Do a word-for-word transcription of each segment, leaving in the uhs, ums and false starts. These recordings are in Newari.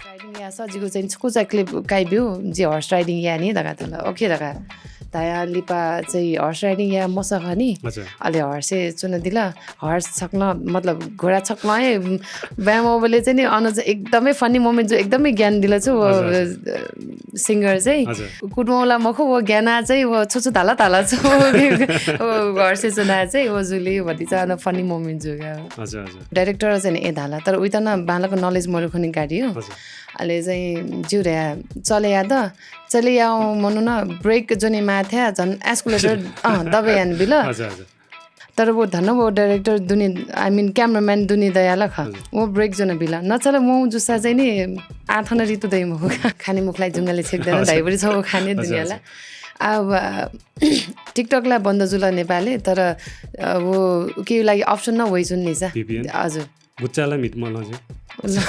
राइडिङ याःसा जिगु चाहिँ छकूचा क्लिप काइब्यु, जि हर्स राइडिङ याये नि धकाः धाल। ओके धकाः धया लिपा चाहिँ हर्स राइडिङ याये मसः नि। हजुर। अले हर्सय् च्वनादिल। हर्स छक्ल, मतलब घोडा छक्ल हे ब्यामोबले चाहिँ नि अन चाहिँ एकदमै फनी मोमेन्ट जो एकदमै ज्ञान दिल छु वो, हजुर, हजुर। अ, सिंगर चाहिँ। हजुर। कुद्मौला मखु वो ज्ञाना चाहिँ वो छु छु धाला धाला छु। वो हर्सय् च्वना चाहिँ वो जुली भति चाहिँ अन फनी मोमेन्ट जुगा। हजुर, हजुर। डाइरेक्टर चाहिँ नि ए धाला, तर उइत न बांलाक नलेज मरु खनि गाडी हो। हजुर। अले चाहिँ ज्यू रे चले या द, चले या मनु न ब्रेक जोने माथ्या झन् एस्कुलेटर, अँ, दबे यान बिल। हजुर, हजुर। तर वो धन्न वो डाइरेक्टर दुने, I mean, cameraman दुने दयाला ख। हजुर। वो ब्रेक जोन बिल। नचल मौ जुसा चाहिँ नि आथन ऋतु दइ मखु। खाने मुखलाई जुङ्गाले छेक्दैन, हजुर। धाइबरी छ वो खाने हजुर, दुनियाला। हजुर। अब, अ, TikTok ला बन्द जुल नेपालय्, तर, अ, वो के लागि अप्सन न वइ जुन निसा। VPN? हजुर। गुच्चाला मिट मलजे। ल।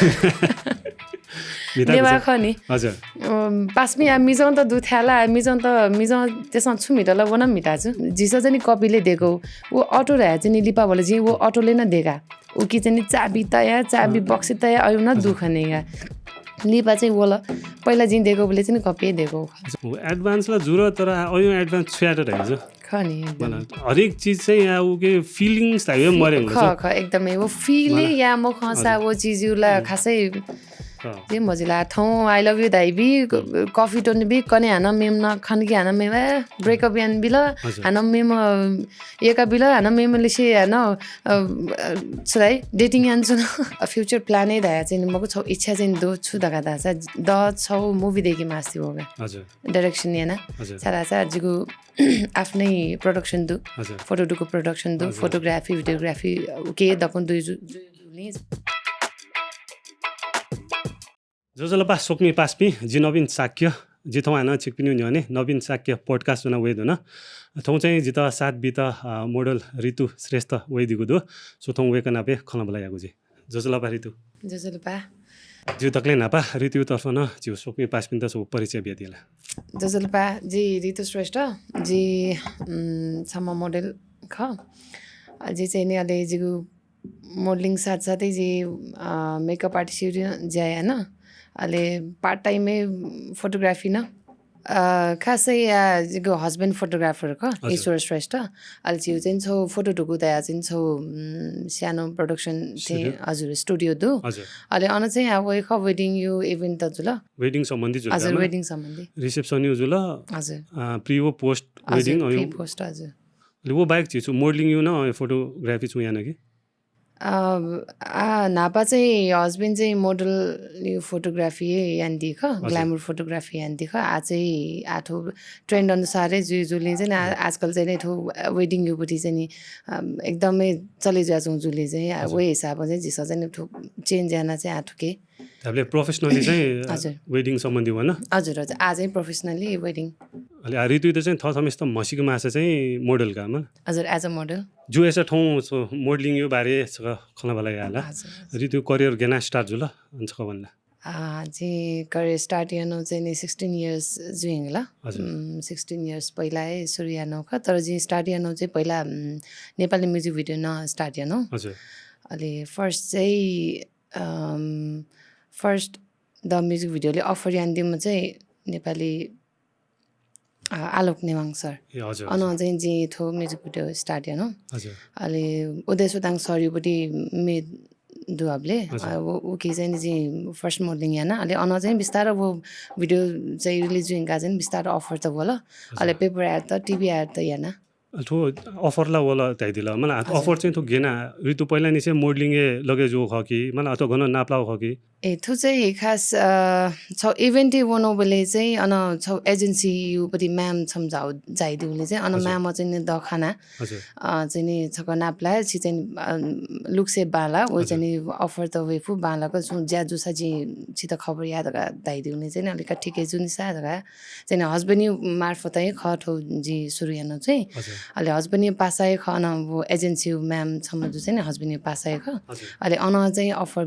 मिता नेवा गुच्चा। खनि। हजुर। अम, पासमी आ मिजं त दुथ्याला, मिजं त, मिजं तेसं छु मिटल, वन मिटा छु। जिस चाहिँ नि कपिले देको। वो अटो रह्या चाहिँ नि लिपा भल जि वो अटोले न देका। उकी चाहिँ नि चाबी तया, चाबी, अँ। बक्सी तया, अयु न हजुर। दुख नेगा। लिपा चाहिँ वल। पहिला जिं देको बोले चाहिँ नि कपिए देको। वो एडभान्स ला जुर तर आ, अयु एडभान्स छुयात धाइजो। खनि, एकदम। मला, हरेक चिज चाहिँ या उके फिलिङ्स धाइयो मरे ख, हुन्छ। ख, एकदमै। वो फिल मला। या मखसा हजुर। वो चिज उला हम्म। खासै ख। जे मजिला थौं I love you धाइबी, क-, हम्म। कफी टोन बी, कने हान मेम न, खनकी हान मेम, ए, ब्रेकअप यान बिल, हजुर। हान मेम, एका बिल, हान मेम लिसे हान, अ, अ, छु धाइ, डेटिङ यान छु न। अ, फ्युचर प्लान ए धाया चाहिँ मगु छौ इच्छा चाहिँ दो छु धका धासा, द छौ मुभी देखि मास्ति होगा। हजुर। डाइरेक्सन याना। हजुर। सारा सा जिगु आफ्नै प्रोडक्सन दु। हजुर। फोटो दुको प्रोडक्सन दु, हजुर। फोटोग्राफी, भिडियोग्राफी, उके दकुन दुई जु-, जु-, जुलिज। ज्वजलपा स्वकुमि पासापिं, जि नवीन शाक्य, जि थौं हानं छिकपिनिगु न्ह्यःने नवीन शाक्य पोडकास्ट ज्वना वये धुन। थौं चाहिँ जितः साथ बीत, अ, मोडल ऋतु श्रेष्ठ वइदिगु दु। सु थौं वय्कः नापे खँल्हाबल्हा यागु जुइ। ज्वजलपा ऋतु। ज्वजलपा। ज्यू दकले न्हापा ऋतु तर्फं नं ज्यू स्वकुमि पासापिन्त छगू परिचय बियादिला। ज्वजलपा, जि ऋतु श्रेष्ठ, जि, उम्, छम्ह मोडल खः। अ, जि चाहिँ नि अले जिगु मोडलिङ साथसाथै जि, अ, मेकअप आर्टिस्ट ज्या याना। अले पार्ट टाइमय् फोटोग्राफी नं। अ, खासै या जिगु हस्बैन्ड फोटोग्राफर खः, हजुर। ईश्वर श्रेष्ठ। अले जिगु चाहिँ छौ फोटो दुगु दया चाहिँ छौ, उम्, सानो प्रोडक्सन थें, स्टुडियो? हजुर, स्टुडियो दु। हजुर। अले अन चाहिँ आ वइ खः वेडिङ यु इभेन्ट त जुल। वेडिङ सम्बन्धी जुल हजुर, ला? वेडिङ सम्बन्धी। रिसेप्सन यु जुल? हजुर। अ, प्रि वो पोस्ट हजुर, वेडिङ प्रि अयु? पोस्ट, हजुर। अले वो बाहेक झी छु मोडलिङ यु नं फोटोग्राफी छु याना कि? अ, आ, न्हापा चाहिँ हस्बैन्ड चाहिँ मोडल यु फोटोग्राफी यान्दी खः, हजुर। ग्ल्यामर फोटोग्राफी यान्दी खः। आ चाहिँ आ थ्व ट्रेन्ड अनुसार हे जुइ जुलिं चाहिँ आ-, हजुर। आजकल चाहिँ नि थ्व वेडिङ युपट्टि चाहिँ नि, अम, एकदमै चले जुया छु जुलिं चाहिँ आ, हजुर। वही हिसाबं चाहिँ झीसं चाहिँ नि थ्व चेन्ज याना चाहिँ आ थुके। धाबले प्रोफेसनली चाहिँ, अ, हजुर। वेडिङ सम्बन्धी वन? हजुर, हजुर। आ चाहिँ प्रोफेसनली वेडिङ। अले आ ऋतु त चाहिँ थः थमिस्त म्हसिक मासा चाहिँ मोडल का, मला? हजुर, as a model। जु एसा थौं स-, मोडलिङ यु बारे छक खँल्हाबल्हा याला। हजुर, हजुर। ऋतु करियर गेना स्टार्ट जुल, अन छक वनला। आ, जि करियर स्टार्ट यानो चाहिँ नि सिक्सटिन इयर्स जुइंगला। हजुर। उम्, सिक्सटिन इयर्स पहिला हे सुरु यानो खः, तर जि स्टार्ट यानो चाहिँ पहिला, उम्, नेपाली म्युजिक भिडियो नं स्टार्ट यानो। हजुर। अले फर्स्ट चाहिँ अम, फर्स्ट द म्युजिक भिडियोले अफर यान्दिम चाहिँ नेपाली, अ, आलोक नेवाङ सर। ए, हजुर, अन हजुर। चाहिँ जि थ्व म्युजिक भिडियो स्टार्ट यानो। हजुर। अले उदय सुदाङ सर युपट्टि मे दुहाबले, हजुर। अ, उ-, उके चाहिँ नि जि फर्स्ट मोडलिङ याना। अले अन चाहिँ बिस्तार वो भिडियो चाहिँ रिलिज जुइंका चाहिँ बिस्तार अफर त वल। हजुर। अले पेपर एड त, टिभी एड त याना। अले थ्व अफर ला वल धाइदिल। मला हजुर। अफर चाहिँ थ्व गेना ऋतु पहिला निसे मोडलिङ ए लगे जो खः कि, मला अथवा गन नापलाव खः कि? ए, थ्व चाहिँ खास, अ, छौ इभेन्ट ए वनो बले चाहिँ अन छौ एजेन्सी युपट्टि म्याम छम जाउ-, जाइदिउले चाहिँ अन हजुर। म्याम चाहिँ नि दखाना, हजुर। अ, चाहिँ नि छक नापला छि चाहिँ, अ, लुक्से बाला, वो हजुर। चाहिँ नि अफर त वेफु बाला क छु ज्या जुसा जि छित खबर या धका धाइदिउले चाहिँ नि अलिक ठिकै जुन सा धका चाहिँ नि हस्बैन्ड यु मार्फत हे खः थ्व जि सुरु यानो चाहिँ। हजुर। अले husband-या पासाया खः, अन व agency-या ma'am छम्ह दुछैं नि, husband-या पासाया खः। अले अन चाहिँ offer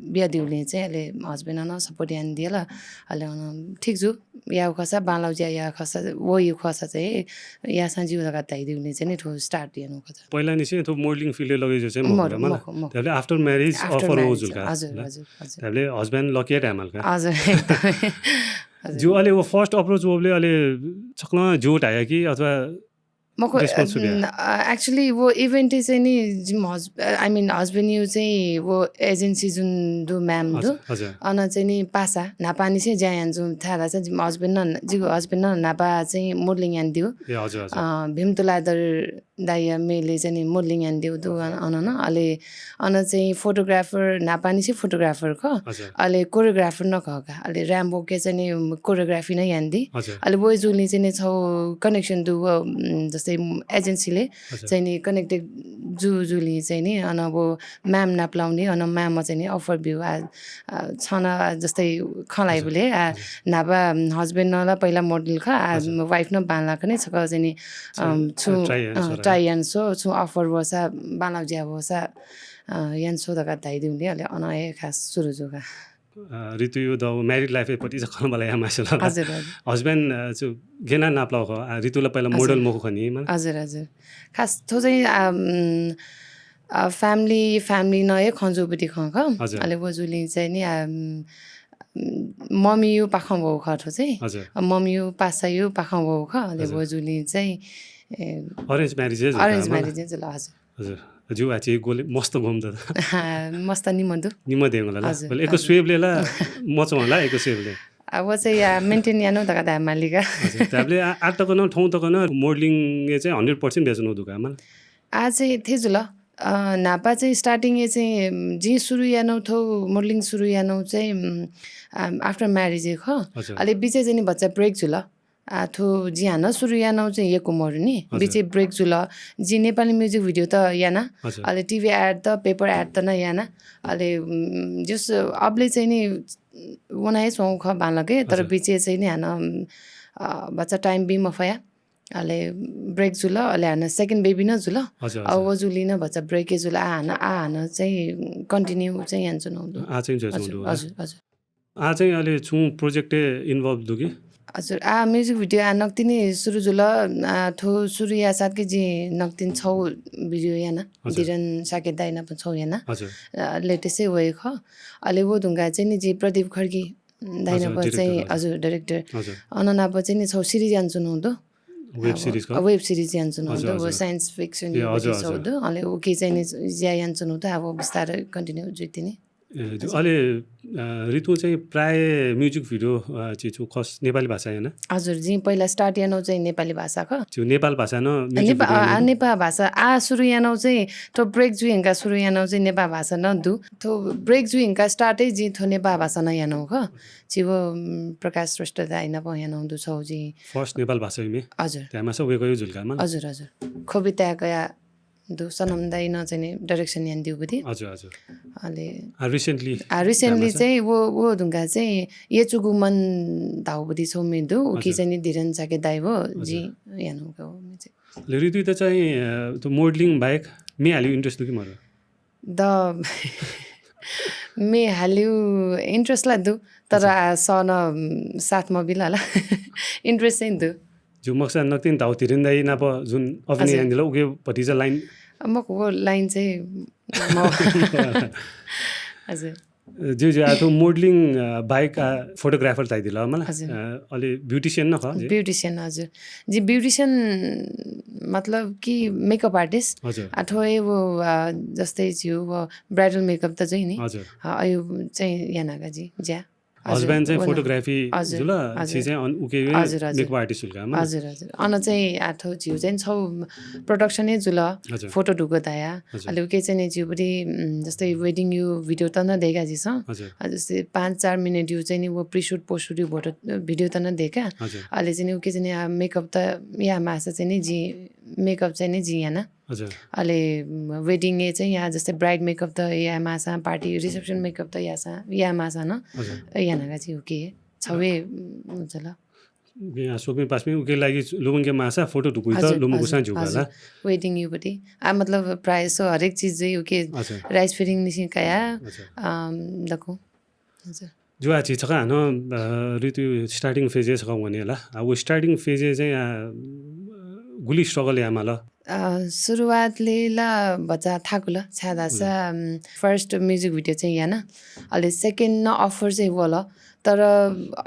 बियादीगुलिं चाहिँ अले husband अन support यानादिल। अले अन ठीक जू, याःगु खःसा, बांलाःगु ज्या याःगु खःसा, वइगु खःसा चाहिँ याःसां ज्यू धकाः धयादीगुलिं चाहिँ नि थ्व start यानागु खः। पहिलानिसें थ्व modelling field-य् लगय् जुयाः चाहिँ मखु, मखु, मला। मखु, मखु। त्याबले after marriage offer वःगु जुल का। हजुर, हजुर, हजुर। त्याबले husband lucky-या धायेमाल का। हजुर, एकदमै। हजुर। ज्यू, अले व first approach वःबलय् अले छकलं ज्यू धया कि अथवा मखु, response छु बिया? अ, actually व event-य् चाहिँ नि जिमि hus-, I mean husband-या चाहिँ व agency जुन दु ma'am दु। हजुर, हजुर। अन चाहिँ नि पासा, न्हापांनिसें ज्या याना जूम्ह थाय् धाःसा जिमि husband नं, जिगु husband नं न्हापा चाहिँ modelling यानादीगु। ए, हजुर, हजुर। अ, भीम तुलाधर दाइया मेले चाहिँ नि modelling यानादीगु दु अन, अन नं। अले अन चाहिँ photographer, न्हापांनिसें photographer खः। हजुर। अले choreographer नं खः का। अले Rambo-के चाहिँ नि choreography नं यानादी। हजुर। अले वइगुलिं चाहिँ नि छगू connection दु व, उम्, जस्तै agency-ले हजुर। चाहिँ नि connected जूगुलिं चाहिँ नि अन व ma'am नाप लाउने, अन ma'am-ं चाहिँ नि offer ब्यू। आ, आ, छं नं जस्तै खँ ल्हाइबलय्, आ, हजुर। न्हापा husband नं ला पहिला model खः, आ, हजुर। Wife नं बांलाक नि छकः चाहिँ नि, चाहिँ, अम, छुं, अ, try याना अ, स्वः। Try याना स्वः, छुं offer वःसा, बांलाःगु ज्या वःसा, अ, याना स्वः धकाः धयादीगुलिं अले अन हे खास सुरु जू का। अ, ऋतुया द married life-य् पति जक खँ ल्हाये मास्ति ला। हजुर, हजुर। Husband, अ, छु गेना नापलाः खः, आ, ऋतु ला पहिला हजुर। Model मखु खनी, मला। हजुर, हजुर। खास थ्व चाहिँ, अम, अ, family, family नं हे खँ जूगु खः का। हजुर। अले वइगुलिं चाहिँ नि, अम, मम्मीया पाखं वःगु खः थ्व चाहिँ। हजुर। अ, मम्मीया पासाया पाखं वःगु खः। अले हजुर। वइगुलिं चाहिँ, ए, arrange marriage हे जुल arrange का, मला। Marriage हे जुल, हजुर। हजुर। ज्यू, आः चाहिँ ग्वले मस्त ग्वम्ह दु। हाँ, मस्त निम्ह दु। निम्ह दयेगु ला। हजुर, अले यक्व हजुर। Shape-ले ला मचा ला, यक्व shape-ले। आ, व चाहिँ या maintain यानागु धकाः धायेमाली का। हजुर, त्याबले आ, आः तक नं, थौं तक नं modelling-य् चाहिँ hundred percent बियाच्वनागु दु का, मला। आः चाहिँ थथे जुल, अ, न्हापा चाहिँ starting-य् चाहिँ, उम्, जिं सुरु यानागु थ्व modelling सुरु यानागु चाहिँ, उम्, आ, after marriage हे खः। हजुर। अले बिचय् चाहिँ नि भचा break जुल। आ, थ्व जिं हानं सुरु यानागु चाहिँ यक्व मरु नि। हजुर। बिचय् break जुल। जिं नेपाली music video त याना। हजुर। अले TV ad त, paper ad त नं याना। अले, उम्, just अबलय् चाहिँ नि वना हे च्वंगु खः बांलाक, तर हजुर। बिचय् चाहिँ नि हानं, अ, भचा time बी मफया। अले break जुल, अले हानं second baby नं जुल। हजुर, अ, हजुर। वइगुलिं नं भचा break हे जुल। आः हानं, आः हानं चाहिँ continue चाहिँ यानाच्वनागु दु। आः चाहिँ जुयाच्वनागु हजुर, दु, हजुर, हजुर। आः चाहिँ अले छुं project-य् involve दु कि? हजुर, आः music video आः नकतिनि सुरु जुल। आः थ्व सुरु याःसाथं जिं नकतिनि छगू video याना। हजुर। धिरन शाक्य दाइ नाप छगू याना। हजुर। अ, latest हे व हे खः। अले व धुंकाः चाहिँ नि जिं प्रदीप खड्गी दाइ नाप चाहिँ, हजुर, director। हजुर। अन नाप चाहिँ नि छगू series यानाच्वनागु दु। Web series खः? Web series यानाच्वनागु दु। हजुर, हजुर। Science fiction ए, हजुर, छगू दु। अले उकी चाहिँ नि ज्या यानाच्वनागु दु। आः व बिस्तारै continue जुइतिनि। ए, हजुर। अले, अ, ऋतुं चाहिँ प्रायः music video, अ, चाहिँ छु खस नेपाली भाषां याना? हजुर, जिं पहिला start यानागु चाहिँ नेपाली भाषां खः। छु नेपाल भाषां नं music video याना? नेपाल भाषां आः सुरु यानागु चाहिँ थ्व break जुइ धुंकाः सुरु यानागु चाहिँ नेपाल भाषां नं दु। थ्व break जुइ धुंकाः start हे जिं थ्व नेपाल भाषां नं यानागु खः। छु व, उम्, प्रकाश श्रेष्ठ दाइ नाप यानागु दु छगू जिं। First नेपाल भाषां हे? हजुर। धायेमाःसा वय्कःया जुल का, मला। हजुर, हजुर। खोबि ताय्‌कया दु, सनम दाइ नं चाहिँ नि direction यानादीगु दु। हजुर, हजुर। अले आ, recently आ, recently धायेमाःसा? चाहिँ व, व धुंकाः चाहिँ यचुगु मन धाःगु छगू म्ये दु, उकी हजुर। चाहिँ नि धिरन शाक्य दाइ व, हजुर। जिं यानागु खः व म्ये चाहिँ। अले ऋतुइत चाहिँ, अ, थ्व modelling बाहेक म्ये हालेगु interest दु कि मरु? द म्ये हालेगु interest ला दु, तर हजुर। आ, सः नं, उम्, साथ मबिल ला। Interest चाहिँ दु। ज्यू, मखुसा नकतिनि धाःगु धिरन दाइ नाप जुन अभिनय हजुर। यानादिल, उकी भतिचा line? अ, मखु, व line चाहिँ म-, हजुर। ज्यू, ज्यू, आ, थ्व modelling, अ, बाहेक, आ, photographer धाइदिल, मला? हजुर। अ, अले beautician नं खः, ज्यू? Beautician, हजुर। जिं beautician मतलब कि makeup artist। हजुर। आ, थ्व हे व, आ, जस्तै ज्यू, व bridal makeup त जुइ नि। हजुर। अ, अय् चाहिँ याना का जिं ज्या। हजुर, husband चाहिँ व नं। Photography हजुर, जुल, हजुर। छि चाहिँ अन उकी हे हजुर, हजुर। Makeup artist जुल का, मला? हजुर, हजुर। अन चाहिँ आ थ्व झीगु चाहिँ छगू production हे जुल, हजुर। Photo धुंकू धया। हजुर। अले उकी चाहिँ नि झीगु बढी, उम्, जस्तै wedding या video त नं दय्का झीसं। हजुर। आ, जस्तै पाँच चार minute या चाहिँ नि व pre-shoot, post-shoot या photo, video त नं दय्का। हजुर। अले चाहिँ नि उकी चाहिँ नि आ makeup त यायेमाःसा चाहिँ नि जिं, makeup चाहिँ नि जिं याना। हजुर। अले, उम्, wedding-य् चाहिँ या जस्तै bride makeup त यायेमाःसां, party reception makeup त याःसां, यायेमाःसां नं हजुर। याना का झीगु उकी हे छगू हे, उम्, जुल। उके आ, स्वपिं पासापिं उके लागि लुमंके माःसा फोटो धुकुइत हजुर, लुमंकुसां हजुर, ज्यू का हजुर। ला? Wedding युबटी। आ, मतलब, प्रायः सो हरेक चिज चाहिँ उके हजुर। Rice feeding निसिं काया, अच्छा। अम, दक्व। हजुर। ज्यू, आ, झी छकः हानं, अ, ऋतु starting phase छकः वने ला। आ, व starting phase चाहिँ, आ, गुलि struggle यायेमाल? अ, सुरुवातले ला भचा थाकुल, छाय् धाःसा, हजुर। अम, first music video चाहिँ याना। अले second न offer चाहिँ वल। तर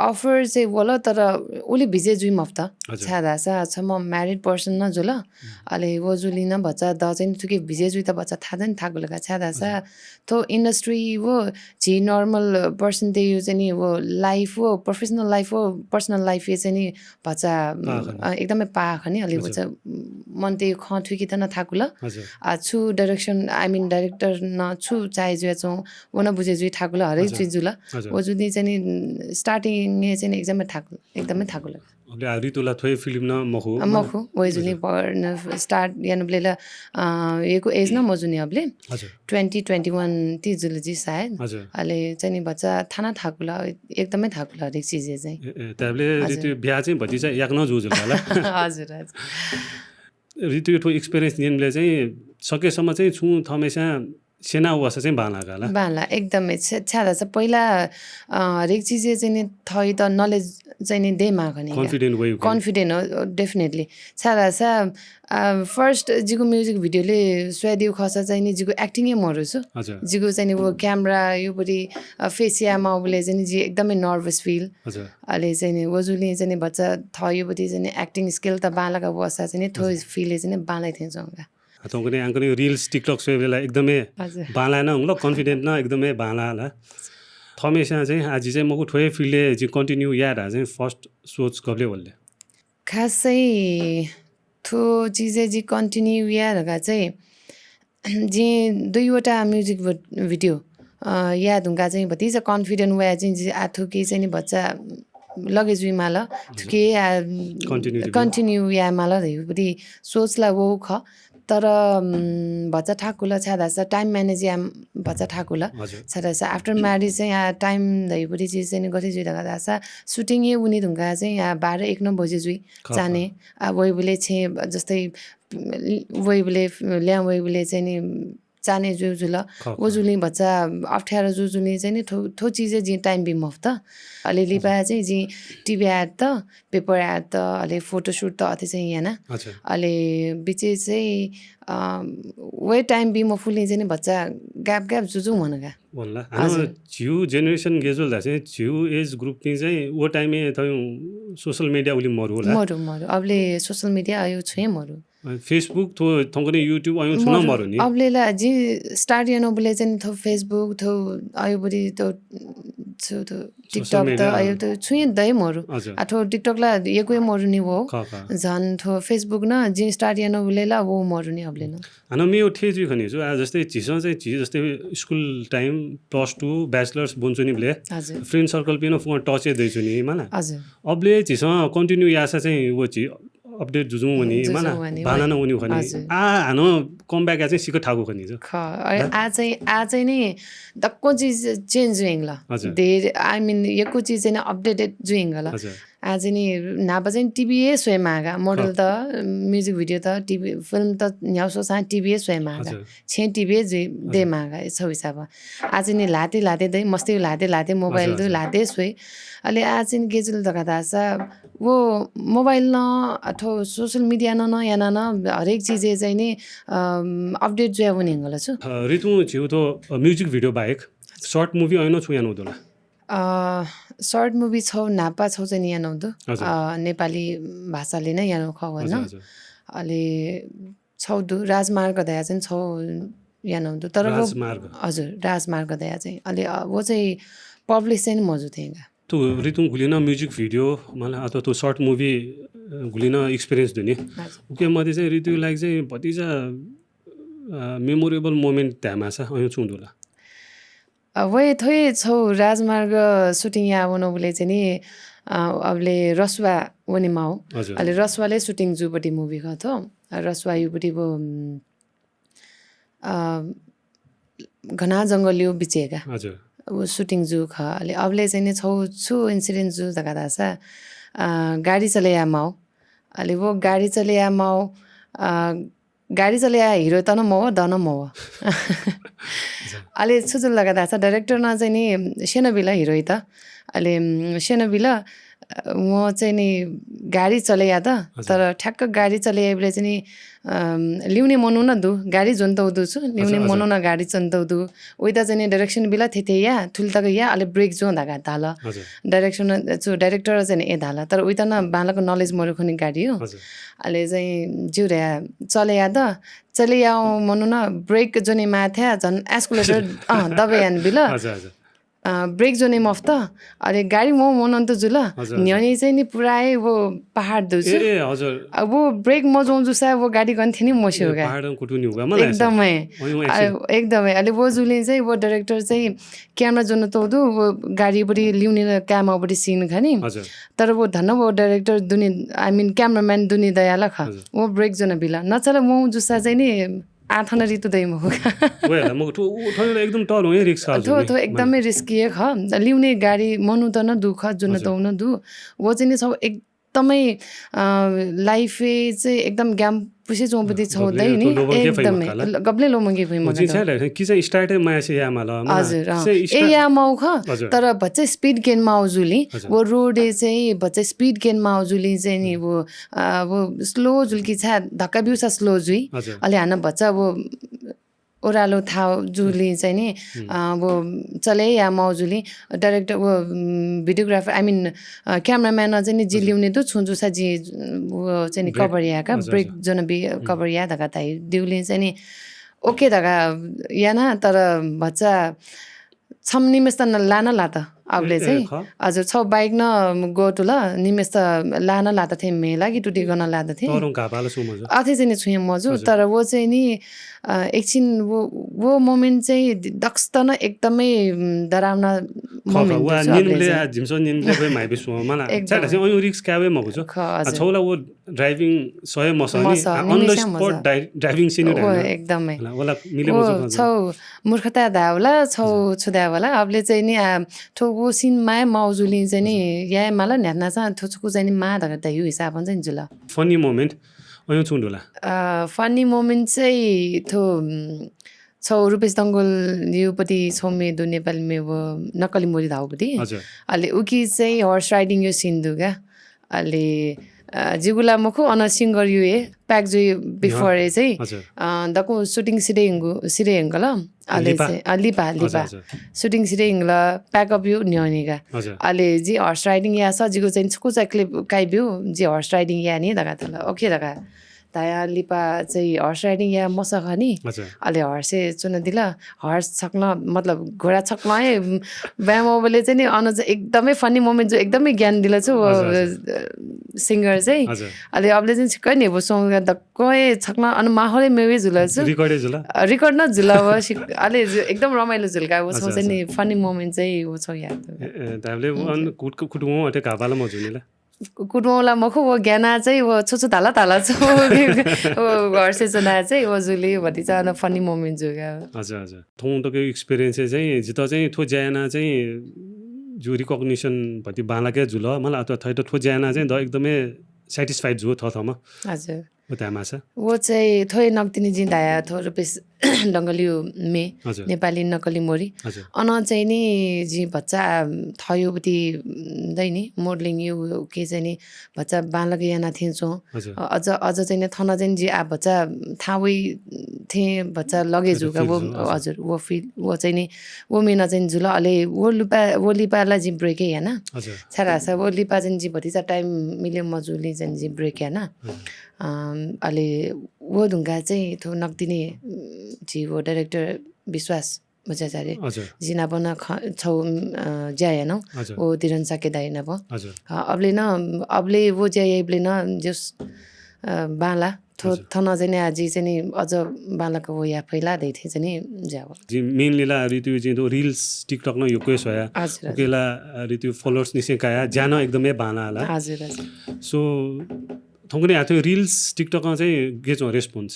offer चाहिँ वल, तर उलि भिजे जुइ मफुत। हजुर। छाय् धाःसा छम्ह married person न जुल। हुँ। अले व जुलिं न भचा द चाहिँ थुके भिजे जुइत भचा थाहा चाहिँ थाकुल का। छाय् धाःसा हजुर। थ्व industry व झी normal person तयु चाहिँ नि व life व professional life व personal life ए चाहिँ नि भचा, पाः खनि। अ, एकदमै पाः खनि, अले हजुर। भचा, उम्, मन तयु खँ थुइकेत न थाकुल। हजुर। आ, छु direction, I mean, director न छु चाहे जुया च्वं, व न बुझे जुइ थाकुल, हरेक हजुर। चिज जुल। हजुर। व जुनि चाहिँ नि, उम्, starting ए चाहिँ नि एकदमै थाकुल, एकदमै थाकुल। अबले आ ऋतुला थ्वय् film न मखु, अ, मखु, वय् जुनि हजुर। पर न start यानुबले ला, अ, यक्व age न मजुनि अबले। हजुर। Twenty twenty-one ति जुल जि सायद। हजुर। अले चाहिँ नि भचा थाना थाकुल, एकदमै थाकुल हरेक चिज ए चाहिँ। ए, ए, तबले हजुर। ऋतु ब्याहा चाहिँ भतिचा याकनं जु जुल ला? हजुर, हजुर। ऋतु थ्व experience न्यनबले चाहिँ सकेसम्म चाहिँ छुं थमेसा सेना वसा चाहिँ बांला का ला? बांला, एकदमै। छ-, छाय् धाःसा पहिला, अ, हरेक चिज ए चाहिँ नि थयु त knowledge चाहिँ नि दे माः खनि का। Confident वयु खनि। Confident हो, definitely। छाय् धाःसा, अ, first जिगु music video ले स्वयादिउ खसा चाहिँ नि जिगु acting ए मरु छु। हजुर। जिगु चाहिँ नि वो camera युबटी, अ, face या माउबले चाहिँ नि जि एकदमै nervous feel। हजुर। अले चाहिँ नि वो जुलिं चाहिँ नि भचा थयु बटी चाहिँ नि acting skill त बांला का वसा चाहिँ नि थो हजुर। Feel ए चाहिँ नि बांला थें जंगा। आ, थौंकन्हय् आंकन्हय् reels, TikTok स्वयेबेला एकदमै हजुर। बांला न हुंगल, confident न एकदमै बांला ला। थमेसा चाहिँ आ जि चाहिँ मखु थ्वय् field ए जि continue याये धाः चाहिँ first सोच गबले वल्ले? खासै थ्व चिज ए जि continue याये धका चाहिँ जि दुईवटा music व-, video, अ, याये धुंका चाहिँ भतिचा confident वया चाहिँ जि आ थुके चाहिँ नि भचा लगे जुइ माल, हजुर। थुके आ continue याये माल धयु बटी सोच ला वो ख। तर, उम्, भचा थाकुल छाय् धाःसा time manage या भचा थाकुल। हजुर। छाय् धाःसा after marriage चाहिँ आ time धयु बटी जि चाहिँ नि गथे जुइ धका धाःसा shooting ए उनी धुंका चाहिँ आ बाह्र एक न बजे जुइ ख, ख। चाने। आ वय् बले छेँ जस्तै वय् बले ल्यां वय् बले चाहिँ नि चाने जु जुल। ख, व ख। जुलिं भचा अप्ठ्यारो जु जुलिं चाहिँ नि थो, थो चिज ए जिं time बी मफुत। अले लिपा हजुर। चाहिँ जिं TV ad त, paper ad त, अले photoshoot त अथे चाहिँ याना। हजुर। अले बिचे चाहिँ, अ, वय् time बी मफुलिं चाहिँ नि भचा gap gap जु जु वन का। वनला। हानं हजुर। झिउ generation गे जुल धाःसा झिउ age group तिं चाहिँ वो time ए थयु social media उलि मरु ला? मरु, मरु। अबले social media अयु छुं ए मरु। अ, Facebook थ्व थौंकन्हय् YouTube अयु छुं न मरु, मरु नि। अबले ला जि start यानुबले चाहिँ थ्व Facebook थ्व अयु बटी थ्व, थ्व, थ्व social TikTok त media अयु त छुं ए दइ मरु। हजुर। आ थ्व TikTok ला यक्व ए मरु नि वो। ख, ख। झन थ्व Facebook न जि start यानुबले ला वो मरु नि अबले न। हानं मेउ थे जुइ खनि जु, आ, जस्तै झिसं चाहिँ झि जस्तै school time, plus two, bachelors ब्वंचुनिबले हजुर। Friend circle पिं न फुक्कं touch ए दइचुनि, माला। हजुर। अबले झिसं continue यासा चाहिँ वो झि update जुजुं वनी, जुजुं माला। वनी, बाना वनी। न वनी खनि। हजुर। आ, हानं come back या चाहिँ सिक थाकु खनि जु। ख, अ, हाँ? आ चाहिँ, आ चाहिँ नि दक्व चिज change जुइंगल। हजुर। धेर, I mean, यक्व चिज चाहिँ नि updated जुइंगल। हजुर। आ चाहिँ नि न्हापा चाहिँ TV ए स्वये मागा, model ख। त, music video त, TV, film त न्ह्याउ स्वसां TV ए स्वये मागा। हजुर। छेँ TV ए जुइ, हजुर। दे मागा, छौ हिसाब। आ चाहिँ नि ल्हाते ल्हाते दइ, मस्ती ल्हाते ल्हाते, mobile हजुर, दु हजुर। ल्हाते स्वइ। अले आ चाहिँ नि गे जुल धका धाःसा, वो mobile न, अथवा social media न, न याना न, हरेक चिज ए चाहिँ नि, अम, update जुया वने हंगल छु। अ, ऋतु झिउ थ्व, अ, music video बाहेक, हजुर। Short movie अय् न छु यानु दु ला? अ, short movie छौ न्हापा छौ चाहिँ नि यानु दु। हजुर। अ, नेपाली भाषाले नै यानु खौ न। हजुर, हजुर। अले छौ दु, राजमार्ग दया चाहिँ छौ यानु दु। तर वो राजमार्ग। हजुर, राजमार्ग दया चाहिँ। अले, अ, वो चाहिँ publish चाहिँ नि मजु थेंगा। थ्व ऋतु गुलिं न music video, माला अथवा थ्व short movie, अ, गुलिं न experience दु नि। हजुर। उके मध्ये चाहिँ ऋतु लागि चाहिँ भतिचा, अ, memorable moment धायेमासा अयु छु दु ला? अ, वय् थ्व हे छौ राजमार्ग shooting याः वनौबलय् चाहिँ नि, अ, अबले रसुवा वने माउ। हजुर। अले रसुवाले shooting जूबटी movie खः थ्व। अ, रसुवा युबटी वो, उम्, अ, घना जंगल यु बिचय् का। हजुर। वो shooting जू खः। अले अबले चाहिँ नि छौ छु incident जू धका धाःसा, अ, गाडी चले याये माउ। अले व गाडी चले याये माउ, अ, गाडी चले याये हिरोइत नं मव, द नं मव। अले छु जुल धकाः धाःसा director नं चाहिँ नि स्यनाबिल हिरोइत। अले, उम्, स्यनाबिल, अ, वं चाहिँ नि गाडी चले यात, हजुर। तर ठ्याक्क गाडी चले याइबलय् चाहिँ नि, अम, लिउने मनू नं दु, गाडी ज्वनातःगु दु छु, लिउने हजुर, हजुर। मनू नं गाडी ज्वनातःगु दु। उइत चाहिँ नि direction बिल, थेथे या, थुलि तक या, अले break ज्वँ धकाः धाल। हजुर। Direction, छु, director चाहिँ नि ए धाल, तर उइत नं बांलाक knowledge मरु खनी गाडी हो। हजुर। अले चाहिँ ज्यू धया चले यात, चले याउ मनू नं break ज्वने माथ्या झन् accelerator, अँ, दबे यान बिल। हजुर, हजुर। अ, break ज्वने मफुत, अले गाडी मव मनंतु जुल। हजुर, हजुर। न्ह्यःने चाहिँ नि पुराए वो पहाड दु छु। ए, ए, हजुर। अ, वो break मज्वं जुसा वो गाडी गन थेने मस्यू ए, का। पहाड कुटुनी हुगा मला एकदमै। अ, एकदमै। अले वो जुलिं चाहिँ वो director चाहिँ camera ज्वनातःगु दु, वो गाडी बडी लिउने कामा बडी scene खनी। हजुर। तर वो धन्न वो director दुने, I mean cameraman दुने दयाल ख। हजुर। वो break ज्वनाबिल। नचल मौ जुसा चाहिँ नि आथन ऋतु दइ मखु का। वे ला, मखु, थ्व, उ, थ्व एकदम टल हुँ, हे risk का थ्व, जुल थ्व नि। एकदमै risky हे ख। लिउने गाडी मनूत नं दु ख, जुन हजुर। तौ नं दु। वो चाहिँ नि छौ एकदमै, अ, life ए चाहिँ एकदम ग्याम पुसे चौपति छौ गबले दइ नि। तो लोमंके फइ एकदमै। मखु का ला। ल-, गबले लोमंके फइ मखु का। कि चाहिँ start ए माया से या माल, मला। हजुर, अँ। से ए start या माउ ख, हजुर। तर भच्चे speed gain माउ जुलि। हजुर। वो road ए चाहिँ भच्चे speed gain माउ जुलि चाहिँ नि वो अ, वो slow जुल कि छा धक्का बिउसा slow जुइ। हजुर। अले हानं भचा वो ओरालो थाउ जुलि चाहिँ नि, हुँ। अ, वो चले या मौ जुलि director वो, उम्, videographer, I mean, अ, cameraman चाहिँ नि जि हजुर। लिउने दु छु जुसा जि, वो चाहिँ नि हजुर। cover या का, हजुर, break हजुर। जन बि हुँ। cover या धका ताइ दिउलि चाहिँ नि OK धका याना, तर भचा छम निमेष त न-, लान लात। अबले ए, ए, चाहिँ, ख। हजुर, छौ bike न गो तुल, निमेष त लान लात थे मे लागि टुटी गन लात थे। तरुं घापाल सु मजु। अथे चाहिँ नि छुया मजु, हजुर। तर वो चाहिँ नि, अ, एकछिन वो, वो moment चाहिँ दक्ष त न एकदमै, उम्, डरावना ख, ख, moment वा छु निन अबले ले चाहिँ। आ, जिमसो निन ले वे माइ बिसु मला। एकदम। छाडा चाहिँ अयु risk क्या वे मगु छु। ख, आ, हजुर। छौला वो driving सहे मसनि, मस, आ, on the निमेषया spot मस। डाइ-, driving scene ओ, डायना। एकदमै। होला, होला, मिले ओ, मजु खजु। छौ मूर्खता धावला, छौ हजुर। छु धावला, अबले चाहिँ नि, आ, थो वो scene माय माउजुलिं चाहिँ नि, हजुर। याय माला न्ह्याथना चा, थो छुकु चाहिँ नि मा धका धायु हिसाबं चाहिँ जुल। Funny moment, अयु छु दुला? अ, funny moment चाहिँ थो, उम्, छौ रूपेश डंगोल युपति छौ मे दु नेपाल मे वो नक्कली मोरी धाउपति। हजुर। अले उकी चाहिँ horse riding यो scene दु का। अले, अ, जिगुला मखु, अन singer यु हे, pack जुइ before ए चाहिँ, हजुर। अ, दकु shooting सिधे हिंगु, सिधे हिंगल। अले लिपा। चाहिँ, अ, लिपा, हजुर, लिपा। हजुर। Shooting सिधे हिंगल, pack up यु न्ह्यःने का। हजुर। अले जि horse riding या स, जिगु चाहिँ छुकु चाहिँ clip काइ बिउ, जि horse riding या नि धका तल। OK धका। धाया लिपा चाहिँ horse riding या मसख नि। हजुर। अले horse ए चुन दिल, horse छक्न, मतलब, घोडा छक्न हे ब्यामोबले चाहिँ नि अन चाहिँ एकदमै funny moment जो एकदमै ज्ञान दिल छु, वो, हजुर, हजुर। अ, singer चाहिँ। हजुर। अले अबले चाहिँ छिक्कै नेबो song दक्कै छक्न अन माहौलै मेवे जुल छु। Record ए जुल? अ, record न जुल वो सिक-, अले जु-, एकदम रमाइलो जुल का, वो हजुर, छौ चाहिँ नि हजुर। Funny moment चाहिँ वो छौ याद। ए, ए, ताबले वो अन कुट-, कुटुङ अटे घापाल मजुनिला। कु-, कुटुङ ला मखु, वो ज्ञाना चाहिँ वो छु छु धाला धाला छु। वो horse ए चुना चाहिँ वो जुले भति चाहिँ अन funny moment जुगा। हजुर, हजुर। थौं तक experience ए चाहिँ जित चाहिँ थ्व ज्याना चाहिँ जु recognition भति बांलाके जुल, मला अथवा थैत थ्व ज्याना चाहिँ द एकदमै satisfied जु थथमा। हजुर। वो तामासा। वो चाहिँ थ्व नक्तिनि जिं धाया थ्व रूपेश डंगोल यु मे, हजुर। नेपाली नक्कली मोरी। हजुर। अन चाहिँ नि जि भचा थयो बति दै नि modeling यु के चाहिँ नि भचा बांलाक याना थें च्वं। हजुर। अ, अझ, अझ चाहिँ नि थन चाहिँ जि आ भचा थावै थें भचा लगे हजुर, जुगा feel वो, जु, हजुर। हजुर, वो feel, वो चाहिँ नि, वो मेना चाहिँ जुल, अले वो लिपा, वो लिपा ला जि break ए याना। हजुर। छारा सा वो लिपा चाहिँ जि भतिचा time मिले मजुले चाहिँ जि break याना। हजुर। अम, अले वो धुंका चाहिँ थो नक्तिनि, उम, जि वो director विश्वास बज्राचार्य हजुर। जिनाप न ख-, छौ, अ, ज्या यानौ। हजुर। वो धिरन शाक्य दाइनाप। हजुर। अ, अबले न, अबले वो ज्या याइबले न जस, अ, बांला। थो-, हजुर। थन चाहिँ नि आजि चाहिँ नि अझ बांलाक वो या फैला दै थे चाहिँ नि ज्या वो। जि main लिला ऋतु जि दो reels TikTok न यो कोइ सोया। हजुर, हजुर। उकेला, अ, ऋतु followers निसे काया ज्या न एकदमै बांला ला। हजुर, हजुर। So, थौंकने आथो reels TikTok न चाहिँ गे च्वं response?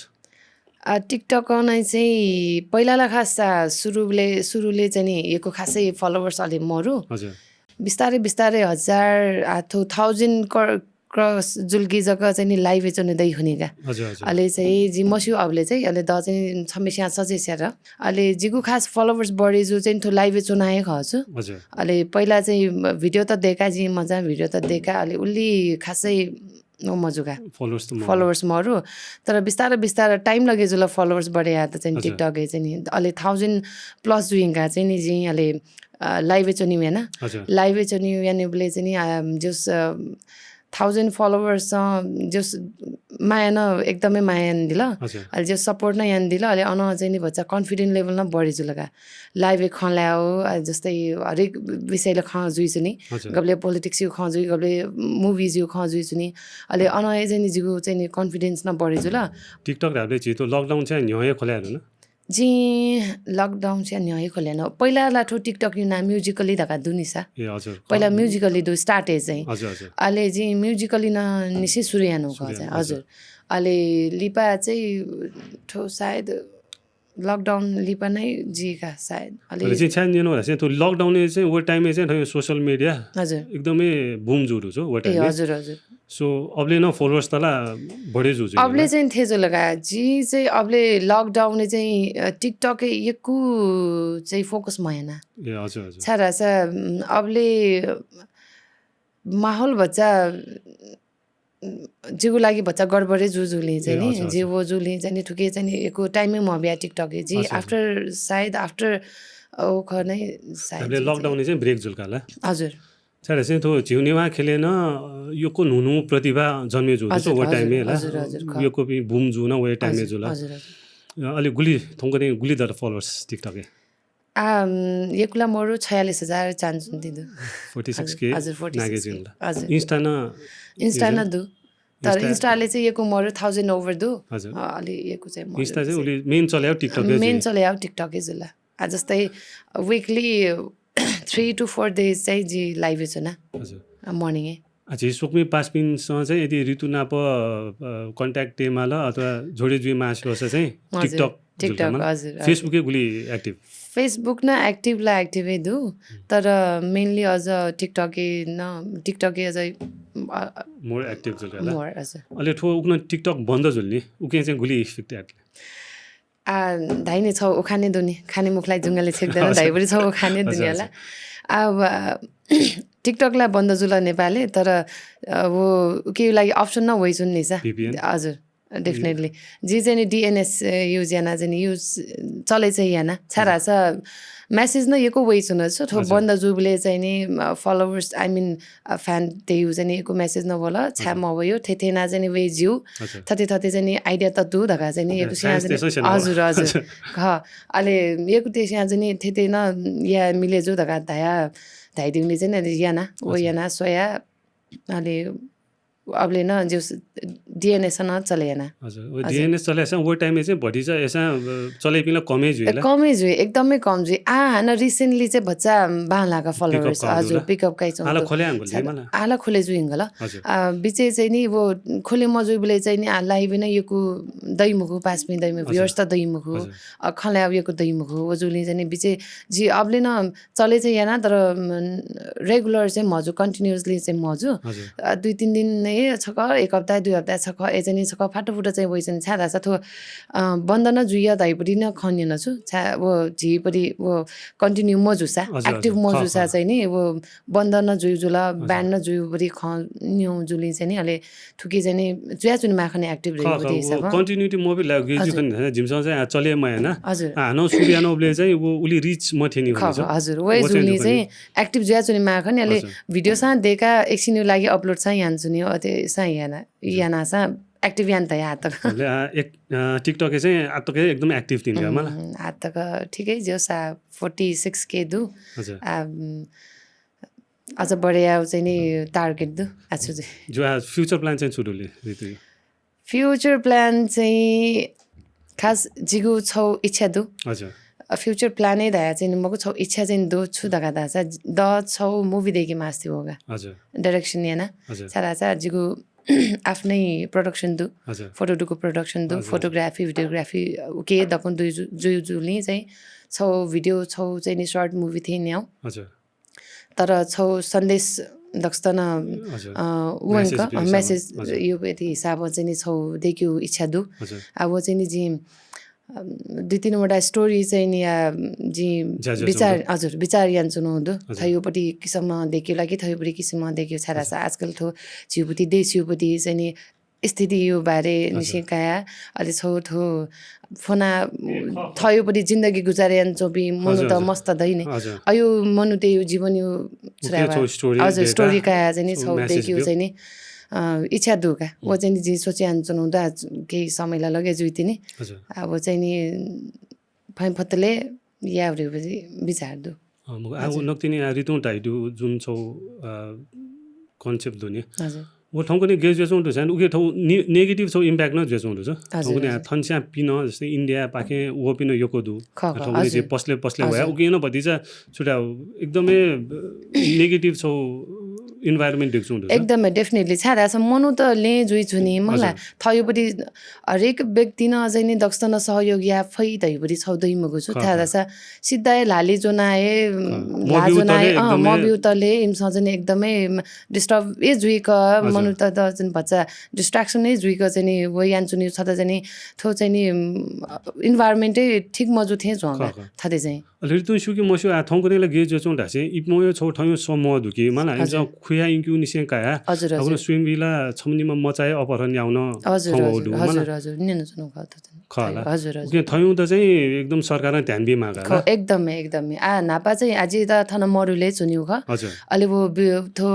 अ, TikTok नै चाहिँ पहिला ला खास, अ, सुरुले, सुरुले चाहिँ नि यक्व खासै followers अलि मरु। हजुर। बिस्तारै बिस्तारै हजार, आ, थ्व thousand क्रस जुलकि जक चाहिँ नि live-य् च्वने दइ खनी का। हजुर, हजुर। अले चाहिँ जि मस्यू अबले चाहिँ, अले द चाहिँ नि छम्ह स्यां सचे स्यात। अले जिगु खास followers बढे जू चाहिँ नि थ्व live-य् च्वना हे खः छु। हजुर। अले पहिला चाहिँ video त देका, जि मजा video त देका, अले उलि खासै व मजू का। Followers त मरु। Followers मरु। तर बिस्तारै बिस्तारै time लगे जुल followers बढे यात चाहिँ नि हजुर। TikTok-य् चाहिँ नि। अले thousand plus जुइंका चाहिँ नि जि अले, अ, live-य् च्वने याना। हजुर। Live-य् च्वने याने बले चाहिँ नि, अ, जस, अ, thousand followers, अ, जस माया न एकदमै माया यानादिल। हजुर। अले जस support न यानादिल। अले अन चाहिँ नि भचा confident level न बढे जुल का। Live-य् खँ ल्याउ, अ, जस्तै हरेक विषयले खँ जुइ छु नि। हजुर। गबले politics-यु खँ जुइ, गबले movies-यु खँ जुइ छु नि। अले अन हे चाहिँ नि जिगु चाहिँ नि confidence न बढे जुल। TikTok धाबले झी थ्व lockdown चाहिँ न्ह्यः हे खोले याना न? जि lockdown चाहिँ न्ह्यः हे खोले याना। पहिला ला थ्व TikTok-यु नां Musical.ly धका दु नि सा। ए, हजुर। पहिला Musical.ly दु start हे चाहिँ। हजुर, हजुर। अले जि Musical.ly न निसे सुरु यानु सुरु खः यानु, चाहिँ। हजुर। हजुर। अले लिपा चाहिँ थ्व सायद lockdown लिपा नै जि का सायद। अले अले चाहिँ छ्या न्यनु होला चाहिँ थ्व lockdown-य् चाहिँ व time-य् चाहिँ थ्व social media हजुर। एकदमै boom जू दु छु व ए, time-य्। हजुर, हजुर। So, अबले न followers त ला बढे जू छु अबले नि? चाहिँ थे जुल का। जि चाहिँ अबले lockdown-य् चाहिँ, अ, TikTok-य् यक्व चाहिँ focus मयाना। ए, हजुर, हजुर। छाय् धाःसा, उम्, अबले माहौल भचा, उम्, जिगु लागि भचा गडबडे जू जुलिं चाहिँ ए, नि, हजुर, जि हजुर। व जुलिं चाहिँ नि थुके चाहिँ नि यक्व time-य् मबिया TikTok-य्। जि हजुर, हजुर। After सायद, after, अ, व खः नै सायद अबले जि चाहिँ lockdown-य् चाहिँ break जुल का ला? हजुर। छाय् धाःसा थ्व झीगु नेवाः ख्यलय् न, अ, यक्व न्हू न्हू प्रतिभा जन्मे जू हजुर, व हजुर, time-य् ला। हजुर, हजुर, खः। यक्वपिं boom जू न व time-य् हजुर, जुल। हजुर, हजुर। अ, अले गुलि थौंकन्हय् गुलि दत followers TikTok-य्? आ, उम्, यक्व ला मरु छयालिस हजार चान जुन दिदु। Forty six K हजुर, हजुर, forty six K नागे जुन ला। हजुर। Insta न Insta न दु। तर Insta Insta-ले चाहिँ यक्व मरु thousand over दु। हजुर। अ, अले यक्व चाहिँ मरु Insta चाहिँ चाहिँ। उलि main चले याउ TikTok-य् main जुइ। चले याउ TikTok-य् जुल। आ, जस्तै weekly three to four days चाहिँ जि live-य् च्वना। हजुर। अ, morning-य्। आ, झी स्वकुमि पासापिन्सं चाहिँ यदि रितु नाप, अ, contact ते माल अथवा जोडे जुइ मास्ति वःसा चाहिँ हजुर। TikTok जुल TikTok, का मला? हजुर, हजुर। Facebook-य् गुलि active? Facebook न active ला active हे दु, हुँ। तर mainly अझ TikTok-य् न, TikTok-य् अझ, अ, more active जुल का ला? More, हजुर। अले थ्व उखुन्हु TikTok बन्द जुल नि, उकिं चाहिँ गुलि effect यात? आ, धाइने छौ उखाने दुनि, खाने मुखलाई जुङ्गाले छेक्दैन हजुर। धाइपुरी छौ उखाने दुनि हजुर, होला। हजुर। अब, अ, TikTok ला बन्द जुल नेपालय्, तर, अ, व उकिया लागि option न वइच्वन नि सा। VPN? हजुर, definitely। जि चाहिँ नि DNS, अ, use याना चाहिँ नि use चले चाहिँ याना। छाय् हजुर। धाःसा message न यक्व वइच्वन छु, थ्व हजुर। बन्द जुबले चाहिँ नि, अ, followers, I mean, अ, fan तेयु चाहिँ नि यक्व message न वल, छाय् हजुर। मवयो, थेथेना चाहिँ नि वये ज्यू, हजुर। थथे थथे चाहिँ नि idea त दु धका चाहिँ नि हजुर, यक्व science चाहिँ नि तेसो स्यना वल। हजुर, हजुर। हजुर। घ, अले यक्व तेस्यां चाहिँ नि थेथेन या मिले जु धका धाया, धाइदिउनि चाहिँ नि अले याना, व हजुर। याना स्वया, अले अबले न ज्यूस DNS न चले याना। हजुर, व हजुर। DNS चले याना, व time-य् चाहिँ भतिचा याना, अ, चलेपिं ला कमे जुइ ए, ला? कमे जुइ, एकदमै कम जुइ। आ, हानं recently चाहिँ भचा बांलाका followers, pick up काउंडु हजुर, ला? Pick up काइचौं आला दु। खोले आंगु ले साथ मला? आला खोले जुइंगल। हजुर। आ, बिचे चाहिँ नि व खोले मजुइबले चाहिँ नि आ live न यक्व दइमखु, पासापिं दइमखु, हजुर। Viewers त दइमखु। हजुर। अ, खँल्हाय् यक्व दइमखु। व जुलिं चाहिँ नि बिचे जि अबले न चले चाहिँ याना, तर, म, regular चाहिँ मजु, continuously चाहिँ मजु। हजुर। अ, दुई तीन दिन नै छकः, एक हप्ता, दुई हप्ता छकः, ए चाहिँ नि छकः फाटोफुटो चाहिँ वइ चाहिँ नि छाय् धाःसा थ्व, अ, बन्द न जुइया धाइपुरी न खँ न्यन छु। छाय् व झीपुरी व continue मजुसा, हजुर, active हजुर। मजुसा खः, खः। चाहिँ नि व बन्द न जुइ जुल, हजुर। Ban न जुइपुरी खँ न्यू जुलिं चाहिँ नि अले थुकी चाहिँ नि जुयाच्वने माखने active खः, रही खः, हुदी व हिसाबं। Continuity मबी लागि हजुर। जुखन जिमिसं चाहिँ आ चले मयाना। हजुर। आ, हानं सुरु याना उबले चाहिँ व उलि reach मथेनी खः, हुनेछ। खः, हजुर। वइ व चाहिँ जुलिं जुखन चाहिँ active जुयाच्वने माखने अले हजुर। Video सां देका एकछिन लागि upload सां याना जुनि अथे सां याना, हजुर। याना सां active यान त या तक। अले आ, एक, आ, TikTok-य् चाहिँ आ तक एकदम active तिन का मला। हम्म, आ तक ठिकै ज्यू सा forty six K दु। हजुर। आ, उम्, अझ बढे याउ चाहिँ नि target दु, आछु चाहिँ। ज्यू, आ, future plan चाहिँ छु दुले, रितु? Future plan चाहिँ खास जिगु छौ इच्छा दु। हजुर। अ, future plan नै धाया चाहिँ नि मगु छौ इच्छा चाहिँ दु छु धका धासा द छौ movie देके मास्ति होगा। हजुर। Direction याना। हजुर। छाय् धासा जिगु आफ्नै production दु। हजुर। Photo दुगु production दु, हजुर, हजुर। Photography, videography, अ, उके दकुन दुई जु-, जुइ जुलिं चाहिँ छौ video, छौ चाहिँ नि short movie थे न्याउ। हजुर। तर छौ सन्देश दक्स्तन अ वंक message यु यति हिसाब चाहिँ नि छौ देक्यु इच्छा दु। आ व चाहिँ नि जि दुई तीन वटा story चाहिँ नि या जि विचार हजुर विचार यान चुनु दु। थयुपति किसिम देक्यु लागि थयुपति किसिम देक्यु छारा आजकल थो झिउपति देशयुपति चाहिँ नि स्थिति यु बारे निसे काया अले छौ थो फोना थयुपति जिन्दगी गुजारे यान चोपी मनु त मस्त दै नि। अयु मनु ते यु जीवन यु छुरा हजुर story काया चाहिँ नि छौ देक्यु चाहिँ नि इच्छा दु का। व चाहिँ नि जि सोचे यान चुनु दा केही समय ला लगे जुइ तिनी। अब चाहिँ नि फै फतले यावरे विचार दु। आ नक्तिनि आ ऋतु धाइदु जुन छौ concept दु नि। हजुर। व थौंकने ग्याजुएसन दु छान उके थौ negative छौ impact न जुएसन दु छ। थौंकने आ थन्स्या पिन जस्तै इन्डिया पाखे व पिन यको दु। थौंकने जे पसले पसले वया उके न भतिचा छुटा एकदमै negative छौ environment देख्छु दु छ। एकदमै definitely छादा छ मनु त ले जुइ छुनी मला थयुपति हरेक व्यक्ति न चाहिँ नि दक्स्तन सहयोग या फै धयुपति छौ दइ मगु छु। थादा छ सिद्धाय लाली जोनाए ला जोनाए अ मबिउ तले इमसं चाहिँ एकदमै disturb ए जुइक मनु त द चाहिँ भच्चा distraction ए जुइक चाहिँ नि व यान चुनि छता चाहिँ नि थो चाहिँ नि environment ए ठीक मजु थे जुवा थते चाहिँ। अले ऋतु सुके मसु आ थौंकने ला गे जुचुं धासे इपमयो छौ थौ समूह दुकी मला इमसं खुया इन्क्यु निसे काया हजुर हजुर स्वयं विला छमनिमा मचाए अपहरण याउन हजुर हजुर हजुर निन चुनु खा खला। हजुर, हजुर। उके थयौं त चाहिँ एकदम सरकारं ध्यान बी मागा ख एकदमै एकदमै आ नापा चाहिँ आजि त थन मरुले चुनिउ ख हजुर। अले वो बि- थो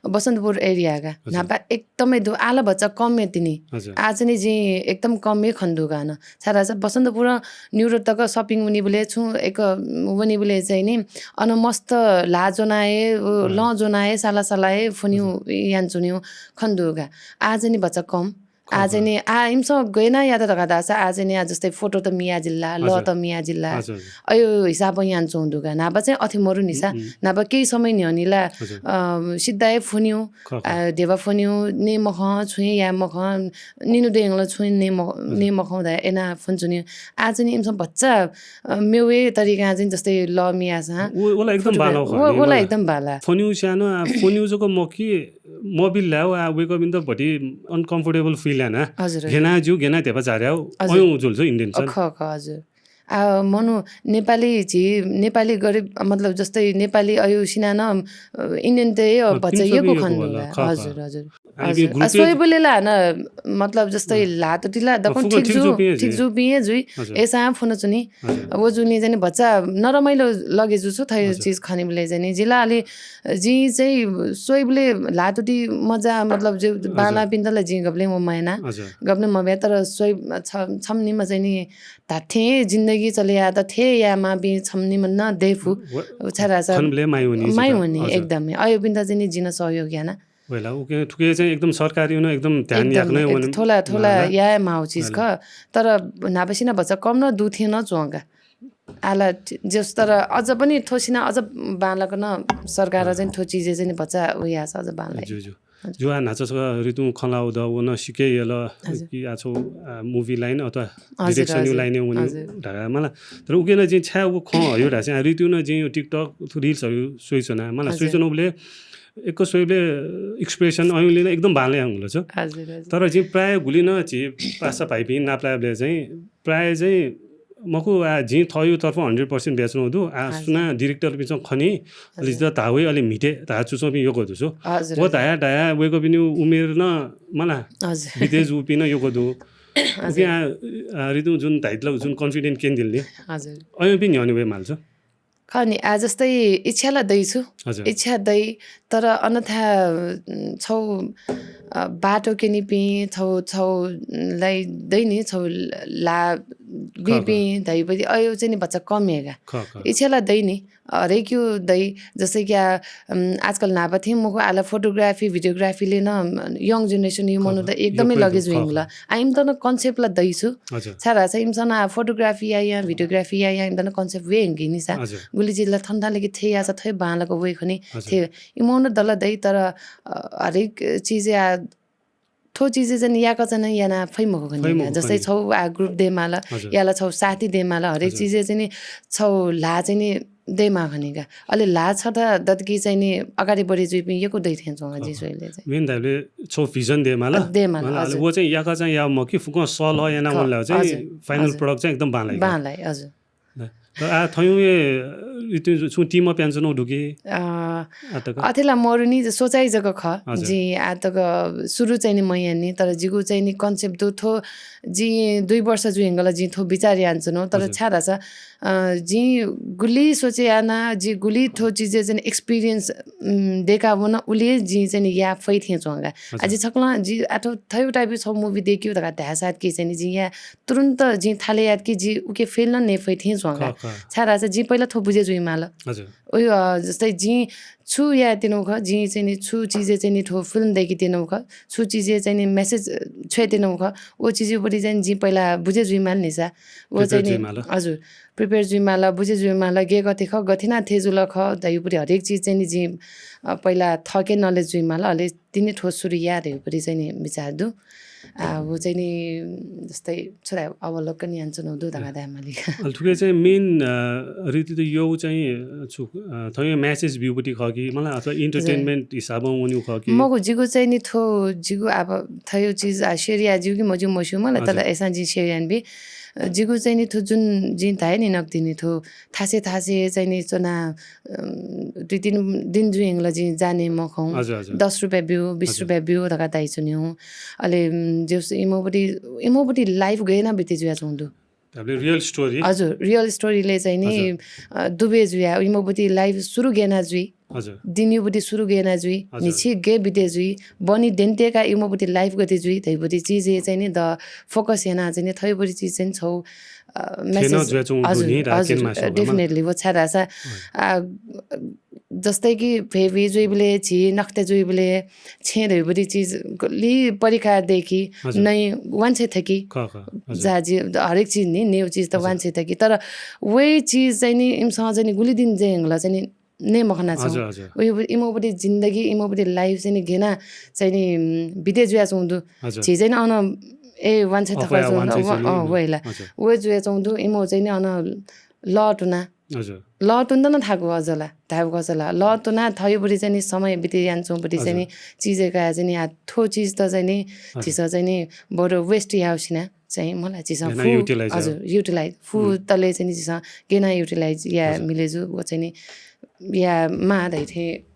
बसन्तपुर एरिया का नापा एकदमै दु आला बच्चा कम ए तिनी हजुर। आ चाहिँ नि जि एकदम कम ए खन्दु गान छारा छ बसन्तपुर न्युरो तक shopping उनिबले छु एक उनिबले चाहिँ नि अन मस्त ला जोनाए उ ल जोनाए साला सालाए फुनिउ यान चुनिउ खन्दु गा आ चाहिँ नि बच्चा कम। आ चाहिँ नि आ इमसं गयना यात धका दासा आ चाहिँ नि आ जस्तै फोटो त मिया जिल्ला ल त मिया जिल्ला अयो हिसाब यान चौं दुगा नाबा चाहिँ अथे मरु निसा नाबा केही समय न्ह्यनिला सिद्धाय फुन्यु देवा फुन्यु ने मख छुए या मख निनु देंगल छुए ने मख ने मख दा एना फुन चुनि आ चाहिँ नि इमसं बच्चा मेवे तरिका चाहिँ जस्तै ल मियासा ओला एकदम बाला ओला एकदम बाला फुन्यु स्यानो फुन्यु जको मखि मोबिल ल्याउ आ वेक बिन्द भति अनकम्फर्टेबल फिल याना हजुर। घेना ज्यू घेना धेपा झार्याउ हजुर। अयु जुल छ इन्डियन छ अख अख हजुर। आ मनु नेपाली झी नेपाली गरी मतलब जस्तै नेपाली अयु सिना न इन्डियन त यो भचा यगु खन होला। हजुर हजुर। सोइबुले ला न मतलब जस्तै लात तिला दकन ठीक जु ठीक जु पिए जुइ एसा फुन चुनी वो जुनी जने भचा नरमाइलो लगे जु छु थयो चीज खने बुले जने जिला अले जि चाहिँ सोइबुले लातुटी मजा मतलब जे बाला पिन्तल जि गबले म मैना गबले म बेतर सोइ छम निम चाहिँ नि धाथे जिन्दगी चले या त थे या मा बि छम निम न देफु छरा छ खनबले माइ हुनी माइ हुनी एकदमै अयो पिन्त चाहिँ नि जिन सहयोग याना वेला उके थुके चाहिँ एकदम सरकारी हुन एकदम ध्यान याक्न वने थोला थोला या माउ चीज ख तर नापसिना भचा कम न दुथे न चोंगा आला जस तर अझ पनि थोसिना अझ बालक न सरकार चाहिँ थो चीज चाहिँ नि भचा उया छ अझ बाला जु जु जुवा नाच छ ऋतु खलाउ द वन सिके यल कि आछो मुभी लाइन अथवा डिरेक्सन लाइन वने ढाका मला तर उके न जिं छ्या उ ख हयो ढासे ऋतु न जिं टिकटक रिल्सहरू सोइचना मला सोइचना उले एक सोइबले एक्सप्रेसन अयुले एकदम बाले आंगुल छ तर जिं प्राय गुली न छि पासा भाइपिं नाप्लाबले चाहिँ प्राय चाहिँ मखु आ जिं थयु तर्फ हन्ड्रेड पर्सेन्ट बेच्नु दु आ सुना डिरेक्टर पिछं खनी अलि जित धावे अलि मिटे धा चुचोपि योको दु छु वो धाया धाया वेको पिनि उमेर न मला बिते जुपिन योको दु आ ऋतु जुन धाइतल जुन कन्फिडेन्ट केन दिल नि अयु पिन हने वे माल छु खनि आ जस्तै इच्छा ला दै छु इच्छा दै तर अनथा छौ बाटो केनिपिं छौ छौ लाई दै नि छौ ला बिपिं धैपति अयो चाहिँ नि बच्चा कम हेगा इच्छा ला दै नि हरेक यो दै जस्तै क्या आजकल नापा थिएँ मुखु आला फोटोग्राफी भिडियोग्राफीले न यङ जेनेरेसन यो मनु त एकदमै लगे जुइङ ल आइम त न कन्सेप्ट ला दै छु छारा छ इमसन आ फोटोग्राफी या या भिडियोग्राफी या या इम त न कन्सेप्ट वे हंगि निसा गुली जिल्ला थन्दा लेके थे या छ थै बालक वे खनि थे इमोन दला दै तर हरेक चीज या थ्व चिजय् चाहिँ नि याकःचा नं याना फइ मखु खनि का। फइ मखु जस्तै खनि। छौ आ ग्रुप दयेमाल, हजुर। याला छौ साथी दयेमाल, हरेक हजुर। चिजय् चाहिँ नि छौ ल्हाः चाहिँ नि दयेमाः खनि का। अले ल्हाः छता दतकि चाहिँ नि अगाडि बढे जुइपिं यक्व दइ थें च्वं का, जिं खः, खः। स्वइले चाहिँ। मेन धाइबले छौ भिजन दयेमाल। अ, दयेमाल, अले हजुर। व चाहिँ याकःचा याः मखु कि फुक्कं सल्लाह याना खः, वंला चाहिँ हजुर। फाइनल हजुर। प्रडक्ट चाहिँ एकदम बांलाइ का। बांलाइ, हजुर। ल। तर आ थौं हे, अ, इति छुं team up यानाच्वनागु दु कि? अ, आतक? अथे ला मरु नि, सोचाइ जक खः। हजुर। जिं आतक सुरु चाहिँ नि मयानि, तर जिगु चाहिँ नि concept दु थ्व, जिं दुई वर्ष जुइगल जिं थ्व बिचार यानाच्वनागु, तर हजुर। छाय् धाःसा, अ, जिं गुलि सोचे याना, जिं गुलि थ्व चिजय् चाहिँ नि experience, उम्, दयेका वन, उलि जिं चाहिँ नि याये फइ थें च्वं का। हजुर। आ जि छकलं, जि आ थ्व थयु type छौ movie दयेकेगु धकाः धायेसाथ कि चाहिँ नि जिं या तुरुन्त जिं थाले यात कि जि उके fail नं नये फइ थें च्वं का। खः, खः। छाय् धाःसा जिं पहिला थ्व बुझे जुइमाल। हजुर। उयो, अ, जस्तै जिं छु याये त्यनागु खः, जिं चाहिँ नि छु चिजय् चाहिँ नि थ्व film दयेके त्यनागु खः, छु चिजय् चाहिँ नि message, अ, छ्वये त्यनागु खः, व चिजय् बढी चाहिँ नि जिं पहिला बुझे जुइमाल नि सा। व prepare चाहिँ नि, जुइमाल। हजुर, prepare जुइमाल, बुझे जुइमाल, गय् गथे खः, गथे याना थथे जुल खः, धयुपरि हरेक चिज चाहिँ नि जिं, अ, पहिला थःके knowledge जुइमाल, अले तिनि थ्व सुरु या धयुपरि चाहिँ नि बिचार दु। आ, व चाहिँ नि जस्तै छु धाये, अवलोकन यानाच्वनागु दु धकाः धाये माली। अले थुके चाहिँ main, अ, ऋतु त यौ चाहिँ, अ, छु, अ, थौं message ब्यूपट्टि खः कि, मतलब, अथवा entertainment हिसाबं वनीगु खः कि? मखु, जिगु चाहिँ नि थ्व, जिगु अब थयु चिज, आ, share या ज्यू कि मज्यू मस्यू मला, हजुर। तर अय्सां जिं share यानाबी। अ, जिगु चाहिँ नि थ्व जुन जिं धाये नि नकतिनि थ्व थासे थासे चाहिँ नि च्वना, अम, दुई तीन दिन जुइगल जिं जाने मखं। हजुर, हजुर। दस रुपैयाँ ब्यू, बिस हजुर। रुपैयाँ ब्यू धकाः धाइच्वन्यु। अले, उम्, जेस इमोपट्टि, इमोपट्टि life गय् याना बिते जुयाच्वंगु दु। Real story। हजुर, real story ले चाहिँ नि, हजुर। अ, दुबे जुया, इमोपट्टि life सुरु गय् याना जुइ। हजुर। दिनयुपट्टि सुरु गय् याना जुइ, हजुर। न्हिछि गय् बिते जुइ, बनि देन्तेका इमोपट्टि life गथे जुइ, धैपट्टि चिजय् चाहिँ नि द focus याना चाहिँ नि थैपट्टि चिज चाहिँ नि छौ, अ, message जुयाच्वंगु दु हजुर, नि, हजुर, definitely। व छाय् धाःसा, अँ। आ, जस्तै कि भेवी जुइबले, झी नखते जुइबले, छेँ धैपट्टि चिज गलि परिकार देखि हजुर। नै वांछ्वये थकि। खः, खः, हजुर। जा जि, हरेक चिज नि, नेउ चिज त हजुर। वांछ्वये थकि। तर वइ चिज चाहिँ नि, इमिसं चाहिँ नि गुलि दिन जयंगल चाहिँ नि, नये मखना छौं। हजुर, हजुर। उयो, इमोपट्टि जिन्दगी, इमोपट्टि life चाहिँ नि गय् याना चाहिँ नि, उम्, बिते जुयाच्वंगु दु। हजुर। झी चाहिँ नि अन, ए, वांछ्वये अ, थकल वया, जुल, वांछ्वये व-, जुल अ, नि। वइला। हजुर। व जुयाच्वंगु दु, इमो चाहिँ नि अन लतुना। हजुर। लतुना नं थाकु अझ ला, धायेगु अझ ला। लतुना थैपट्टि चाहिँ नि समय बिते यानाच्वंपट्टि चाहिँ नि हजुर। चिजय् का चाहिँ नि आ थ्व चिज त चाहिँ नि हजुर। झीसं चाहिँ नि बरु waste याउ सिना। चाहिँ मला झीसं गय् याना फु, utilize हजुर, याउ। Utilize, फु हुँ। तले चाहिँ नि झीसं गय् याना utilize या हजुर। मिले जु, व चाहिँ नि या मा धैथे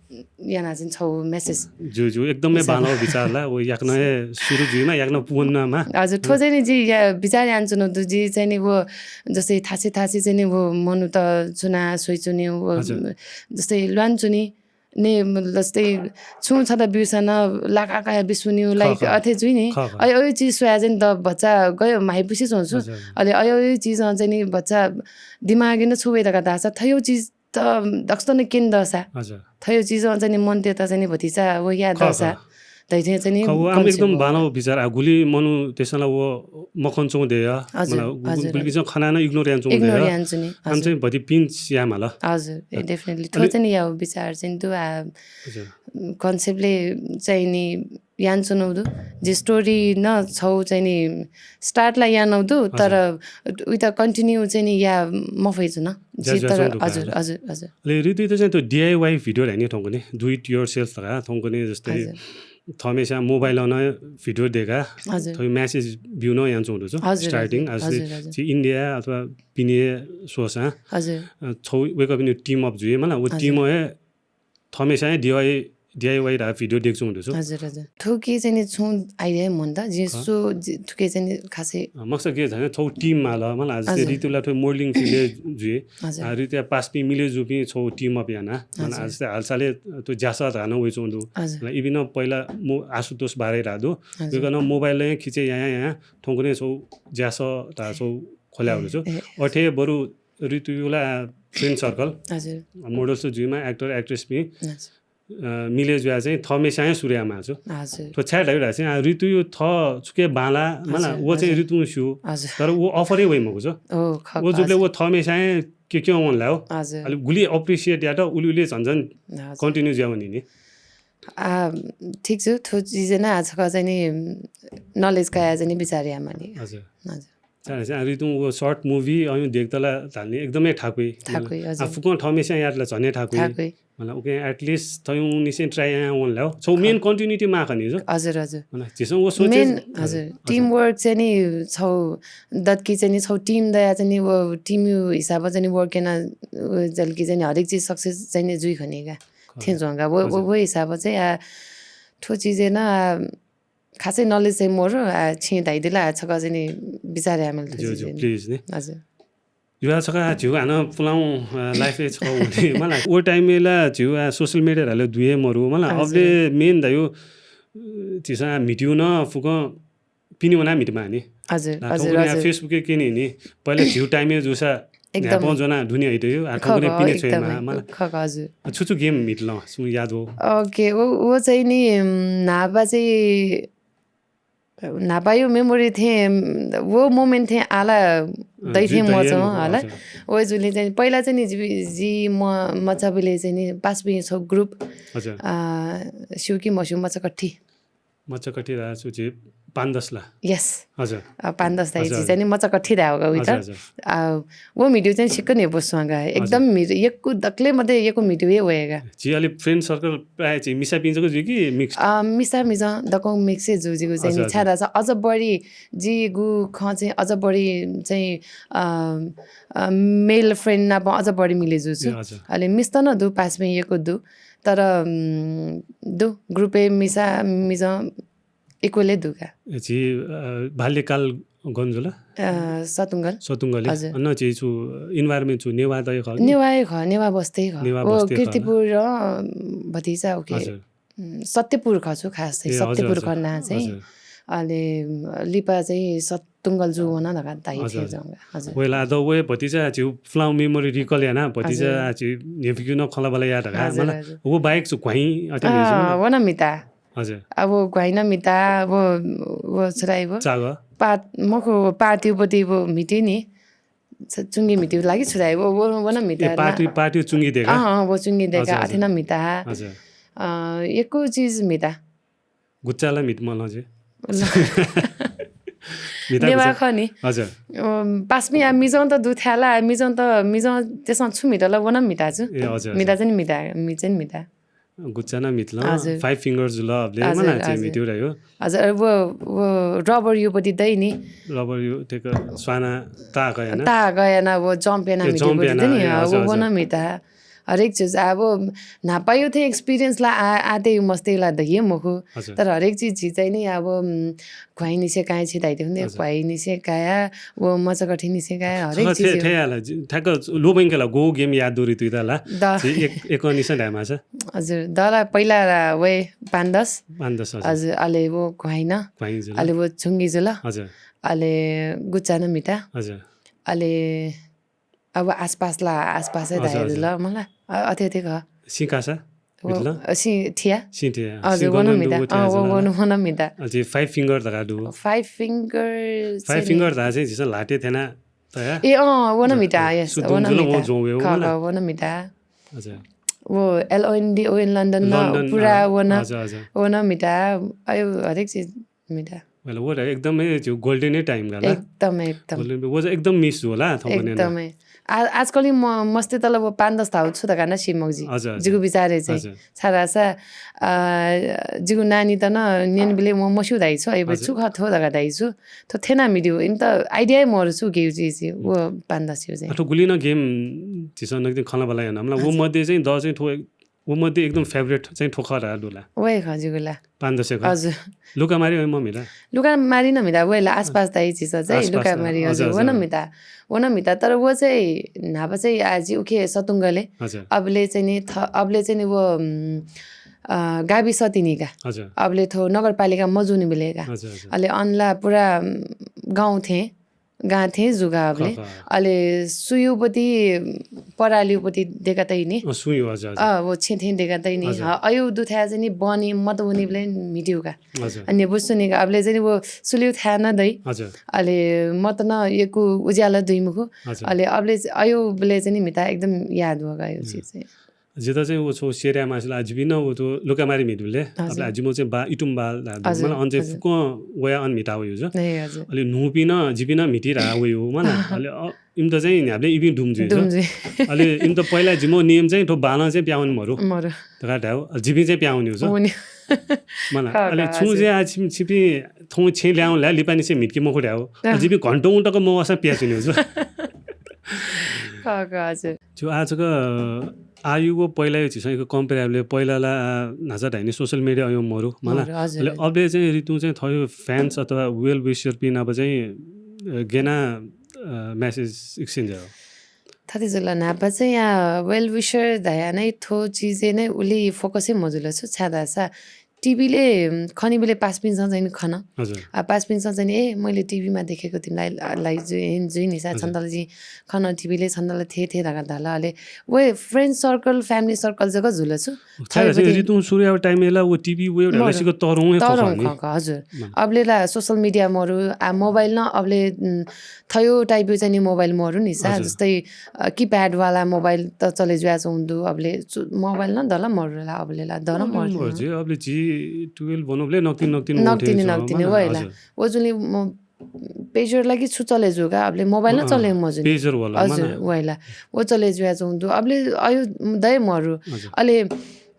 याना चाहिँ छौ message। जु, जु, एकदमै हजुर। बांलाउ बिचार ला, व याकनं हे सुरु जुइमा, याकनं पूवंनामा। हजुर, थ्व चाहिँ नि जि या बिचार यानाच्वनु दु, जि चाहिँ नि व जस्तै थासे, थासे चाहिँ नि व मनूत च्वना स्वइच्वनी, व हजुर। जस्तै ल्वानाच्वनी, ने, जस्तै छुं छता ब्यूसां नं लाख आकाया बिस्वन्यु, खः, like, खः। अथे जुइ नि। खः, खः। अय्, अय् चिज स्वया चाहिँ नि त भचा गयो म्हाइपुसे च्वंसु। हजुर। अले अय्, अय् चिज चाहिँ नि भचा दिमागय् नं छु वइ धका धाःसा, थयौ चिज त दक्स्त नं केन दसा। हजुर। थयौ चिज चाहिँ नि मनते त चाहिँ नि भतिचा व या खः, दसा। खः। धैथे चाहिँ नि खः, व आम concept एकदम हो। बांलाउ बिचार, आ गुलि मनू तेसं ला व मखन च्वं देय। हजुर, मला, गु-, हजुर, गुलि हजुर। बिचं खना नं ignore यान च्वं देय। Ignore यान च्वं नि, आम हजुर। चाहिँ भति pinch या माला। हजुर, ए, अ, definitely। अले थ्व चाहिँ नि याउ बिचार चाहिँ नि दु आ, हजुर। Concept ले चाहिँ नि यान च्वनु दु। जे story न छौ चाहिँ नि start ला यानौ दु, हजुर। तर उइत continue चाहिँ नि या मफै च्वन। ज्या, जे ज्या तर, च्वनु दु हजुर, का। हजुर, हजुर। अले ऋतु त चाहिँ त DIY video धाइ नि थौंकने, do it yourself धका थौंकने जस्तै हजुर। थमेसा mobile नं video देका, हजुर। थोइ message ब्यू नं यान च्वं दु छु। हजुर, starting, हजुर, अझ हजुर, हजुर। जि India अथवा पिने सोसा, हजुर। अ, छौ वेक अप नि team up जुइ, मला, व हजुर। Team हे थमेसा हे DIY, DIY रा video देक च्वं दु छु। हजुर, हजुर। थुके चाहिँ नि छुं idea मन त, जि खः। सो, जि, थुके चाहिँ नि खासै अ, मकसद के झन् छौ team माल, मला, आज हजुर। ऋतुला थोइ modeling field जुइ। हजुर। आ, ऋतु या पासपि मिले जुपि छौ team up याना। मला, हजुर। आज हालसाले त ज्यासा धान वइ च्वं दु। हजुर। मला, इबिन पहिला मो आशुतोष बारे रा दु। हजुर। वेक नं mobile ले खिचे या, या, या, थौंकने छौ ज्यासा ता छौ खोल्या हुनु छु। ए, ए। अथे बरु ऋतुला friend circle, हजुर। Models जुइमा, actor, actress पि, हजुर। अ, मिले जुया चाहिँ थमेसा हे सुरु यामा छु। हजुर। थ्व छाय् धाइ धाइ चाहिँ, आ, ऋतु थ छुके बांला, मला, हजुर, व चाहिँ हजुर। ऋतु स्यू। हजुर। तर व offer हे वइ मखु छु। ओ, खः, व जुबले हजुर। व थमेसा हे के के वन लायो। हजुर। अले गुलि appreciate यात, उलि उलि झन झन हजुर। Continue ज्या वनी नि। आ, ठीक छु, थ्व चिजय् नं आ छकः चाहिँ नि knowledge काया चाहिँ नि बिचाः यायेमाली। हजुर। हजुर। चाहे चाहिँ आरु तुं वो short movie अयु देख्दा ला धालनी एकदमै थाकुइ। थाकुइ, हजुर। आ फुकं थःम्हेस्यां यात ला झनै थाकुइ। थाकुइ। मतलब, OK, at least थयु निसें try याया वन ला। So, main continuity माः खनी जो। हजुर, हजुर। मतलब, झीसं वो सोचे main, हजुर, हजुर। Team work चाहिँ नि छौ दतकी चाहिँ नि छौ team दया चाहिँ नि वो team यु हिसाबं चाहिँ नि work याना, वो जलकी चाहिँ नि हरेक चिज success चाहिँ नि जुइ खनी का। खः। थें जुं का। वो, वो, हजुर। वो हिसाबं चाहिँ आ, थ्व चिजय् नं आ, खासै knowledge चाहिँ मरु, आ, छिं धाइदिला, आ, छकः चाहिँ नि बिचाः यायेमाली थ्व जो, जो, चिजय्। Please नि। हजुर। यो आ छकः आ झिउ हानं पुलाउ, आ, life ए छकः हुने, मला। वो time ए ला झिउ आ social media हाले दुये मरु, मला। हजुर। अबले main धायु, अ, झीसं आ म्हितिउ न फुकं पिने वना म्हितमा नि। हजुर, ला, हजुर, थौंकन्हय् आ हजुर। Facebook ए केने नि, पहिले झिउ time ए जुसा एकदम। न्ह्यापं ज्वना दुने अइतयु, आ खः, थौंकन्हय् खः, पिने छ्वयेमा, एकदमै। मला। खः, खः, हजुर। आ छु छु game म्हितलं, सुं याद हो। OK, वो, वो चाहिँ नि, उम्, न्हापा चाहिँ न्हापायु memory थें, वो moment थें आला अँ, दै जि थें दै मचां, मचां, होला। हजुर। वो जुले चाहिँ, पहिला चाहिँ नि जि, जि म, मचाबले चाहिँ नि पाँच बजे छौ group, हजुर। अ, स्यू कि मस्यू मचाकठी। मचाकठी रा छु जि पाँच दस ला। Yes। हजुर। अ, पाँच दस दाइ हजुर, जि हजुर। चाहिँ नि मचाकठी रा होगा उइत। हजुर, हजुर। अ, वो म्हितिउ चाहिँ सिक्क न्ह्यब्वस्वां का। हजुर। एकदम म्हितिउ, यक्व दकले मध्ये यक्व म्हितिउ हे वयेगा। जि अलि friend circle प्रायः जि मिसा पिंजक जुइ कि mix? अ, मिसा मिजं दकं mix हे जु जिगु चाहिँ हजुर, नि हजुर। छाय् धाःसा अझ बढी जिगु खँ चाहिँ अझ बढी चाहिँ, अ, अ, male friend नाप अझ बढी मिले जु छु। ए, हजुर। अले मिस्त न दु पाँच बजे यक्व दु। तर, उम्, दु group ए मिसा मिजं equal हे दु का। ए, जि, अ, बाल्यकाल गन जुल? अ, सतुङ्गल। सतुङ्गल, हजुर। अन जि छु environment छु नेवा दय खः कि? नेवा हे खः, नेवा बस्ती खः। नेवा वो बस्ती खः। कीर्तिपुर र भतिचा OK। हजुर। उम्, सत्यपुर खः छु खास चाहिँ, ए, हजुर, सत्यपुर हजुर। खः ना चाहिँ। हजुर। अले, उम्, लिपा चाहिँ सतुङ्गल जु वन धका दाइ हजुर, थे हजुर। जंगा। हजुर। वेला द वे भतिचा जि पुलाउ memory recall याना, भतिचा हजुर। जि नेफिक्यु न खला बला या धका, हजुर, मला, हजुर। वो बाहेक छु घ्वाइ अथे अँ, मेजु। वन मिता। हजुर। अब घ्वाइन मिता, वो, वो छुराइ वो। चाग। पात, मखु, पातिउपति वो म्हिति नि। च-, चुंगी म्हिति लागि छुराइ वो, वो, वो न मिता ए, ना। पाति, पाति चुंगी देका? अँ, अँ, वो चुंगी देका, हजुर, हजुर। अथे न मिता। हजुर। अँ, यक्व चिज मिता। गुच्चाला म्हित मलं जे। ल। म्हिता नेवा गुच्चा। खनि। हजुर। अँ, पासमी आ मिजं त दुथ्याला, मिजं त, मिजं तेसं छु मिता ल, वो न मिता छु। ए, हजुर, हजुर। मिता चाहिँ मिता, मि चाहिँ मिता। गुच्चा न मितलं, हजुर। Five fingers जुल, अबले हजुर, मला चे हजुर। मिट्यु रह्यो। हजुर, अरे वो, वो rubber युपति दै नि। Rubber यु, तेक स्वाना ता गया ना? ता गया ना, वो jump याना ए, मिट्यु jump पति याना, दै नि, ए, हाँ, हजुर, वो, वो हजुर। न मिता। हरेक चिज, आ, वो न्हापायु थे experience ला आ, आते यु मस्ते ला दहिये मखु। हजुर। तर हरेक चिज झी चाहिँ नि, आ, वो, उम्, घ्वाइ निसे काया छि धाइते हुन्ते, हजुर। घ्वाइ निसे काया, वो मचाकठी निसे काया, हरेक सका चिज थे, यु। थे आला, जि-, ठ्याक्क लोबैंकेला, गो game याद दुरी तुइता ला। द। जि एक, एक निसे धायेमासा। हजुर, दला पहिला रा वय् पाँच दस। पाँच दस, हजुर। हजुर, अले वो घ्वाइन। घ्वाइन जुल। अले वो चुंगी जुल। हजुर। अले गुच्चा न मिता। हजुर। अले अब आसपास ला, आसपास हे हजुर, धाये हजुर। जुल, मला। अ, अथे, अथे ख। सिकासा? वो, मितलं? अ, सि-, थिया? सि थिया। हजुर, सिंह वो न गणना मिता। दुगो थिया अँ, वो, जुल वो न, ना? वो न मिता। अ, जि five finger धका दु। Five finger five चाहिँ finger धका चाहिँ जिसन लाटे थेना तया? ए, अँ, वो न मिता, अ, yes, सुदुन वो न जुल, मिता। वो जों वे, वो ख, ना? ख, वो न मिता। हजुर। वो L O N D O N London न London, पुरा अँ, वो न, हजुर, हजुर। वो न मिता। अयो, हरेक चिज मिता। मतलब, वो एकदमै त्यो golden नै time का ला। एकदमै, एकदम। Golden, वो चाहिँ एकदम miss होला, थौंकन्हय् ना। एकदमै। आ-, आजकल म-, मस्ते तल वो पाँच दस धाउ छु धका ना सिमक जि। हजुर, हजुर। जिगु विचारय् चाहिँ। हजुर। छाय् धाःसा, अ, जिगु नानी त न न्यन बिले म मस्यू धाइ छु, अय् बे हजुर। छु ख थो धका धाइ छु। थो थेना मिडियो, इन त idea हे मरु छु गेउ जि जि, वो पाँच दस यु चाहिँ। अथवा गुलिन game झिसन एकदम खला बला याना। मतलब, वो हजुर। मध्ये चाहिँ द चाहिँ थो एक-, वो मध्ये एकदम favourite चाहिँ थ्व खः रा दुला। वय् खः जिगु ला। पाँच दस खः। हजुर। लुका मारी वय् मम्मी ला? लुका मारी न मिता, वय् ला आसपास दाइ चिज चाहिँ आसपास लुका ला। मारी, हजुर, हजुर, वो न हजुर। मिता। वो न मिता, तर वो चाहिँ न्हापा चाहिँ आ जि उखे सतुङ्गले। हजुर। अबले चाहिँ नि थ-, अबले चाहिँ नि वो, उम्, अ, गाविस तिनिका। हजुर। अबले थो नगरपालिका मजुनि बिलेका। हजुर, हजुर। अले अनला पुरा, उम्, गाउँ थें। गां थें जुगा अबले। ख, ख। अले सुयुपति परालियुपति देका तइनि। अ, सुयु, हजुर, हजुर। अ, वो छेँ थें देका तइनि। हजुर। ह, अयु दुथ्या चाहिँ नि बनि मत वनि बले मिडिउगा। हजुर। अन्य बुसुनिका अबले चाहिँ नि वो सुलिउ थ्या न दइ। हजुर। अले मत न यकु उज्याला दुइमुखु। हजुर। अले अबले च-, अयु बले चाहिँ नि मिता एकदम याद वगा अयु हजुर। चिज चाहिँ। जितः चाहिँ व छौ सेर्या मासिल, आ, जिपिं नं व तो लोकामारी म्हितुले, हजुर। आबले आ, जिमो चाहिँ बा, इटुम बा ला, हजुर, मला अन चाहिँ हजुर। फुकं वया अन म्हिता वयो जो। ए, हजुर। अले न्हूपिं नं, जिपिं नं म्हिति रा वयो, मला। अले, अ, इमित चाहिँ न्ह्याबले इपिं दुम जुइ जो। दुम जुइ। अले इमित पहिला जिमो नियम चाहिँ थो बालं चाहिँ प्यावन मरु। मरु। तका धाउ, अले जिपिं चाहिँ प्यावन यो जो। उनी। मला, खः, अले खः, छुं हजुर। जे आ छिम-, छिपिं थौं छेँ ल्याउँ ला, लिपानिसे म्हितके मखु धाउ। अ। अले जिपिं घन्टौं तक मवासा प्याचुन्यो जो। खः, खः, हजुर। जो आ जक आयु व पहिला यो झीसं एक compare याबले पहिला ला, आ, न्हाचा धाइने social media अयो मरु, मला। मरु, हजुर, अले हजुर। अबले चाहिँ ऋतु चाहिँ थयो fans अथवा well wisher पिं नाप चाहिँ, अ, गेना, अ, message exchange हो। थथे जुल न्हापा चाहिँ या well wisher धाया नै थो चिजे नै उलि focus हे मजुल छु छादासा। टिभीले, उम्, खनिबेले पासपिन्सं चाहिँ नि खन। हजुर। आ, पासपिन्सं चाहिँ नि, "ए, मैले टिभीमा देखेको तिमीलाई, आ, लाई जुइ, जुइ निसा हजुर। छन्दल जी खन टिभीले छन्दल थे, थे धागा धाल।" अले वे friend circle, family circle जक जुल छु। थायु थयो चाहिँ बदे ऋतु सुरु याउ time एला वो टिभी वे मरु। लसिक तरौं हे तरौं खखा नि। खखा, हजुर। मन। अबले ला social media मरु, आ, mobile न अबले, उम्, थयो type यो चाहिँ नि mobile मरु निसा, हजुर। जस्तै, अ, keypad वाला mobile त चले जुया चाहिँ हुन्दु, अबले चु-, mobile न दला मरु ला, अबले ला दर अबले मरु मरु जुया। जे, अबले जी twelve बनो, अबले नक्तिन, नक्तिन नक्तिन, उठे नक्तिन, जो, वइला। हजुर। वो जुनि म-, pager लागि छु चले जुगा, अबले mobile न अँ, चले मजुनि। Pager वाला, हजुर, माना। वइला। वो चले जुया चाहिँ हुन्दु, अबले अयो दय मरु। हजुर। अले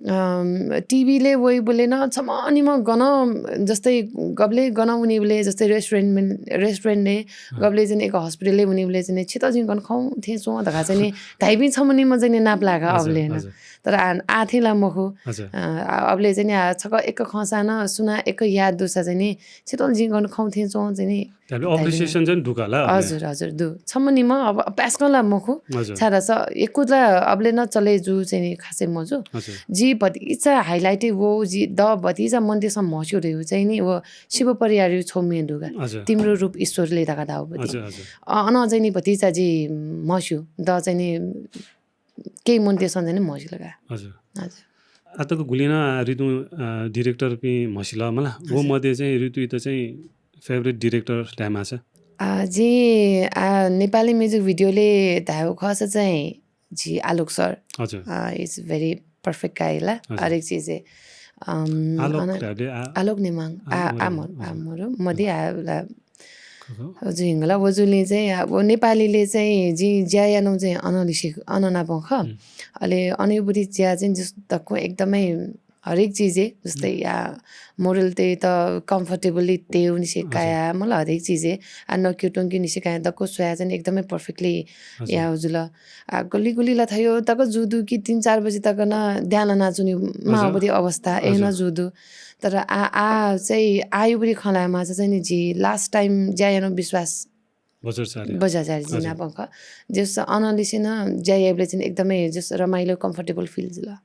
अम, टिभीले वइबले न छम्ह निम्ह गन, जस्तै गबले गन उनीबले, जस्तै restaurant में, restaurant ने, हाँ। गबले चाहिँ एक hospital ले उनीबले चाहिँ छित जिं गन खौ थे च्वं धका चाहिँ नि धाइपिं छम्ह निम्ह चाहिँ नाप लागा हजुर, अबले न। हजुर। तर आ, आ थे ला मखु। हजुर। अ, आ, अबले चाहिँ आ छक एक खंसा न सुना एक याद दुसा चाहिँ नि छित जिं गन खौ थे च्वं चाहिँ नि धाइपिं appreciation चाहिँ दुका ला अबले। हजुर, हजुर, दु। छम्ह निम्ह अब, अब प्यास्कं ला मखु। हजुर। छादा स, एकुद ला अबले न चले जु चाहिँ नि खासै मजु। हजुर। जी भतिचा highlight वो, जी द भतिचा मन्दिरसं म्हस्यो रे चाहिँ नि वो शिव परियार छौ मे दुगा। हजुर। तिम्रो रूप ईश्वरले धका दाउ बदि। हजुर, हजुर। अ, अन चाहिँ नि भतिचा जी म्हस्यो, द चाहिँ नि केही मन्दिरसं चाहिँ नि म्हस्यो लगा। हजुर। हजुर। आ तक गुलिना ऋतु, अ, director पिं म्हसिल मला। वो हजुर। मध्ये चाहिँ ऋतु इत चाहिँ favourite director धायेमाःसा? आ, जि, आ, नेपाली music video ले धायेगु खःसा चाहिँ जि आलोक sir। हजुर। आ, is very perfect guy ला, हजुर। हरेक चिजे। अम, आलोक अन-, धायेबले आ-, आलोक नेमाङ, आ, आ, आ, आ, मरु, हजुर। आ, मरु, मधि आ, ला, खः, खः। हजुर, हिंगला, वजुलिं चाहिँ, आ, वो नेपालीले चाहिँ जि ज्या यानु चाहिँ अनलिसे, अननापं ख। हुँ। अले अनेबुरी ज्या चाहिँ जस दक्व एकदमै हरेक चिजे, जस्तै हुँ। या moral ते त comfortably ते उनिसे हजुर। काया, मला हरेक चिजे, आ नक्यु टोंकी निसे काया दक्व स्वया चाहिँ एकदमै perfectly हजुर। या उजुल। आ गली गुली ला थयो तक जुदु कि तीन चार बजे तक न ध्यान नाचुनी हजुर। महाबुरी अवस्था, ए न हजुर। जुदु। तर आ, आ चाहिँ आयुबुरी खँ लायेमाःसा चाहिँ नि जि last time ज्या यानु विश्वास बज्राचार्य। बज्राचार्य जि हजुर। नापं ख। जस अनलिसे न ज्या याबले चाहिँ एकदमै जस रमाइलो comfortable feel जुल।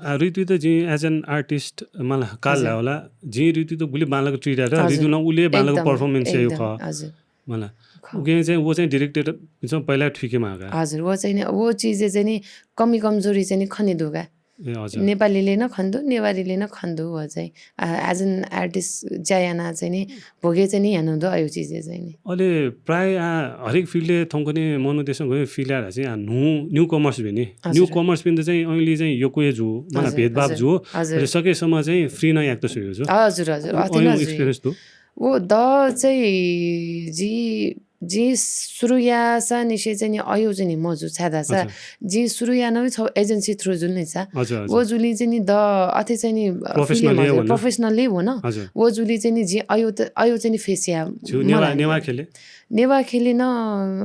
आ, ऋतु त जि as an artist मला काल हजुर। लावला, जि ऋतु त गुली बालक treat यार, हजुर। ऋतु न उले बालक एकदम, performance यायु एकदम, ख। हजुर। मला। ख। उके चाहिँ वो चाहिँ director बिचमा पहिला ठुके मागा। हजुर, वो चाहिँ नि, वो चिजे चाहिँ नि कमी कमजोरी चाहिँ नि खने दुगा। ए, हजुर। नेपालीले न खन्दु, नेवारीले न खन्दु, वो चाहिँ, आ, as an artist ज्या याना चाहिँ नि भोगे चाहिँ नि यानु दु अयो चिजे चाहिँ नि। अले प्राय आ, हरेक field ले थौंकने मनु देशं गयो field आ चाहिँ आ न्हू, newcomers बिनि। हजुर। Newcomers बिन त चाहिँ अइले चाहिँ यक्व हे जु, मला हजुर, भेदभाव हजुर, जु। हजुर। अले सकेसम्म चाहिँ free न याक्त सुयो जु। हजुर, हजुर, अति अयो न जु। Experience दु। वो द चाहिँ जि, जि सुरु यासा निसे चाहिँ नि अयो चाहिँ नि मजु छादासा। हजुर। जि सुरु याना छौ agency through जुल नि सा। हजुर, हजुर। वो जुली चाहिँ नि द अथे चाहिँ नि, अ, professionally film हजुर, हो न। Professionally हो न। हजुर। वो जुली चाहिँ नि जि अयो त, अयो चाहिँ नि face या जु नेवा, मला नेवा खेले। नेवा खेले न